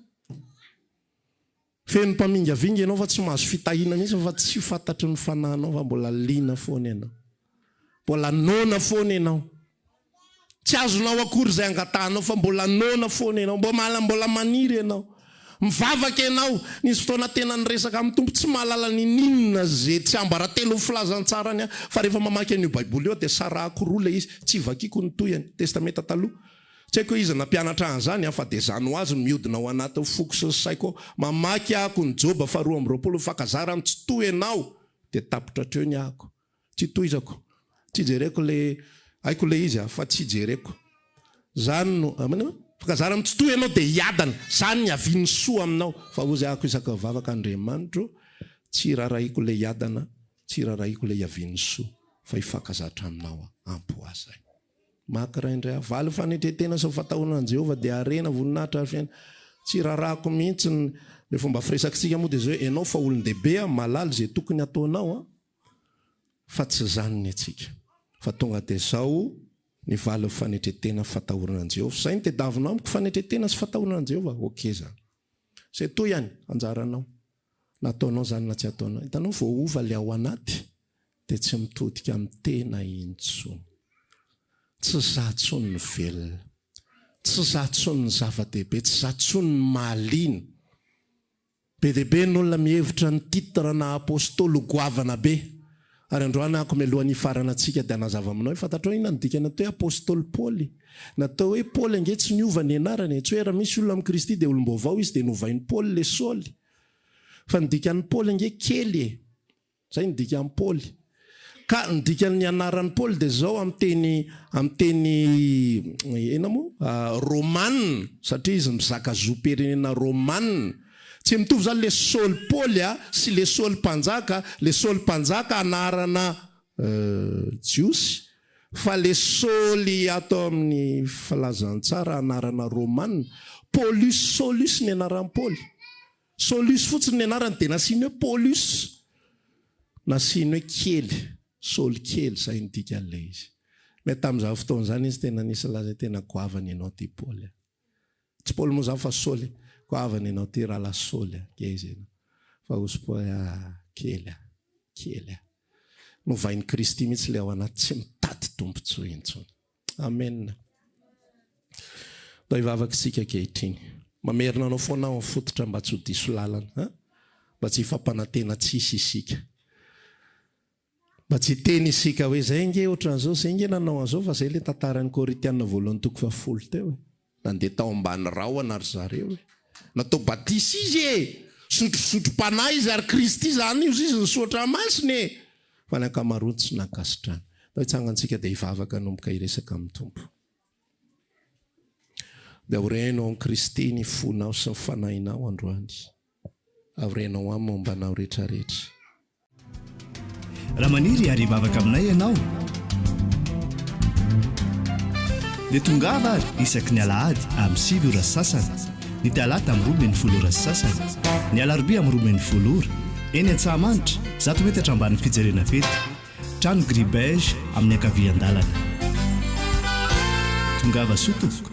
Feno mpamingavinga ianao fa tsy mahazo fitahiana mihitsy fa tsy fantatry ny fanahinao fa mbola liana foana ianao. Mbola noana foana ianao. Tsy azonao akory izay angatahanao fa mbola noana foana ianao. Mbola mbola maniry ianao. Mivavaka ianao. Nisy fotoana tena niresaka amin'ny Tompo tsy mahalala n'ininona ze tsiambaratelon'ny filazantsarany aho fa rehefa mamaky an'io baiboly io aho dia sarahako roa ilay izy, tsy vakiko ny tohiny, testamenta taloha. Tsy haiko hoe iza nampianatra ahy an'izany an, fa dia izany ho azy no mihodina ao anatin'ny foko sy ny saiko ao. Mamaky ahako ny Joba faha 22, mifankazara amin'ny Tsitoha ianao, dia tapitra hatreo ny ahako. Tsy tohizako. Tsy jereko le, haiko le izy fa tsy jereko. Zany no, amen a? Mifankazara amin'ny Tsitoha ianao dia hiadana. Zany ny havian'ny soa aminao. Fa hozy ahako isaky mivavaka, Andriamanitro, tsy rarahiko le hiadana, tsy rarahiko le hiavian'ny soa, fa hifankazatra aminao aho. Ampy ho ahy zay. Maka iray indray aho. Valy fanetren-tena sy ny fatahorana an'i Jehovah dia harena, voninahitra ary fiainana. Tsy rarahako mihitsy ny ilay fomba firesakitsika moa dia izao hoe ianao fa olon-dehibe an, mahalala izay tokony hataonao an, fa tsy izany ny antsika. Fa tonga dia izao ny valin'ny fanetren-tena fatahorana an'i Jehovah. Izay no tediavinao amiko, fanetren-tena sy fatahorana an'i Jehovah. Ok izany. Izay toa ihany, anjaranao. Na ataonao izany na tsy ataonao. Hitanao, voaova ilay ao anaty. dia tsy mitodika amin'ny tena intsony. Tsy za intsony ny velona. Tsy za intsony ny zava-dehibe, tsy za intsony ny mahaliana. Be dia be ny olona mihevitra ny titre na apostoly ho goavana be. Ary androany ako mialohan'ny hifaranantsika dia hanazava aminao hoe fantatrao inona ny dikany atao hoe apostoly Paoly? Ny atao hoe Paoly ange tsy niova ny anarany e. Tsy hoe raha misy olona amin'i Kristy dia olom-baovao izy dia novain'i Paoly le Saoly. Fa ny dikan'i Paoly ange kely e. Zay ny dikan'i Paoly. Ka ny dikan'ny anaran'i Paoly dia zao amin'ny teny amin'ny teny inona moa? Romana, satria izy mizaka zom-pirenena romana. Tsy mitovy zany le Saoly Paoly a sy le Saoly mpanjaka, le Saoly mpanjaka anarana jiosy, fa le Saoly ato amin'ny filazantsara anarana romana. Paulus Saulus ny anaran'i Paoly. Saulus fotsiny ny anarany dia nasiany hoe Paulus, nasiany hoe kely, Saoly kely, izay no dikan'ilay izy. Mais tamin'izany fotoana izany izy tena nisy nilaza hoe tena goavana ianao ity Paoly a. Tsy Paoly moa izany fa Saoly, goavana ianao ity rahalahy Saoly a, ngeza ianao. Fa hozy Paoly ah, kely ah, kely ah. Novain'i Kristy mihitsy ilay ao anaty, tsy mitady tombontsoa intsony. Amen. Ndao hivavaka isika ankehitriny. Mamerina anao foana aho amin'ny fototra mba tsy ho diso lalana. Hein? Mba tsy hifampanantena tsisy isika. Mba tsy hiteny isika hoe zay nge ohatran'izao, zay nge nanao an'izao fa zay le tantaran'ny Korintiana voalohany toko fahafolo teo e. Nandeha tao ambany rahona ry zareo e. Natao batisa izy e! Sotrosotrom-panahy izy ary Kristy izany izy izy nisoatra masina e! Fa ny ankamaroany tsy nankasitrahana. Ndao hitsangantsika dia hivavaka hanomboka hiresaka amin'ny Tompo. Dia aoreno ao amin'i Kristy ny fonao sy ny fanahinao androany. Aoreno ao aminy momba anao rehetrarehetra. Raha maniry ary hivavaka aminay ianao dia tongava ary isaky ny alahady amin'ny 9 ora sy sasany, ny talata amin'ny 12 ora sy sasany, ny alarobia amin'ny 12 ora, eny Antsahamanitra, 100 metatra ambanin'ny fijerena fety, trano gris beige amin'ny ankavian-dalana. Tongava soa tompoko.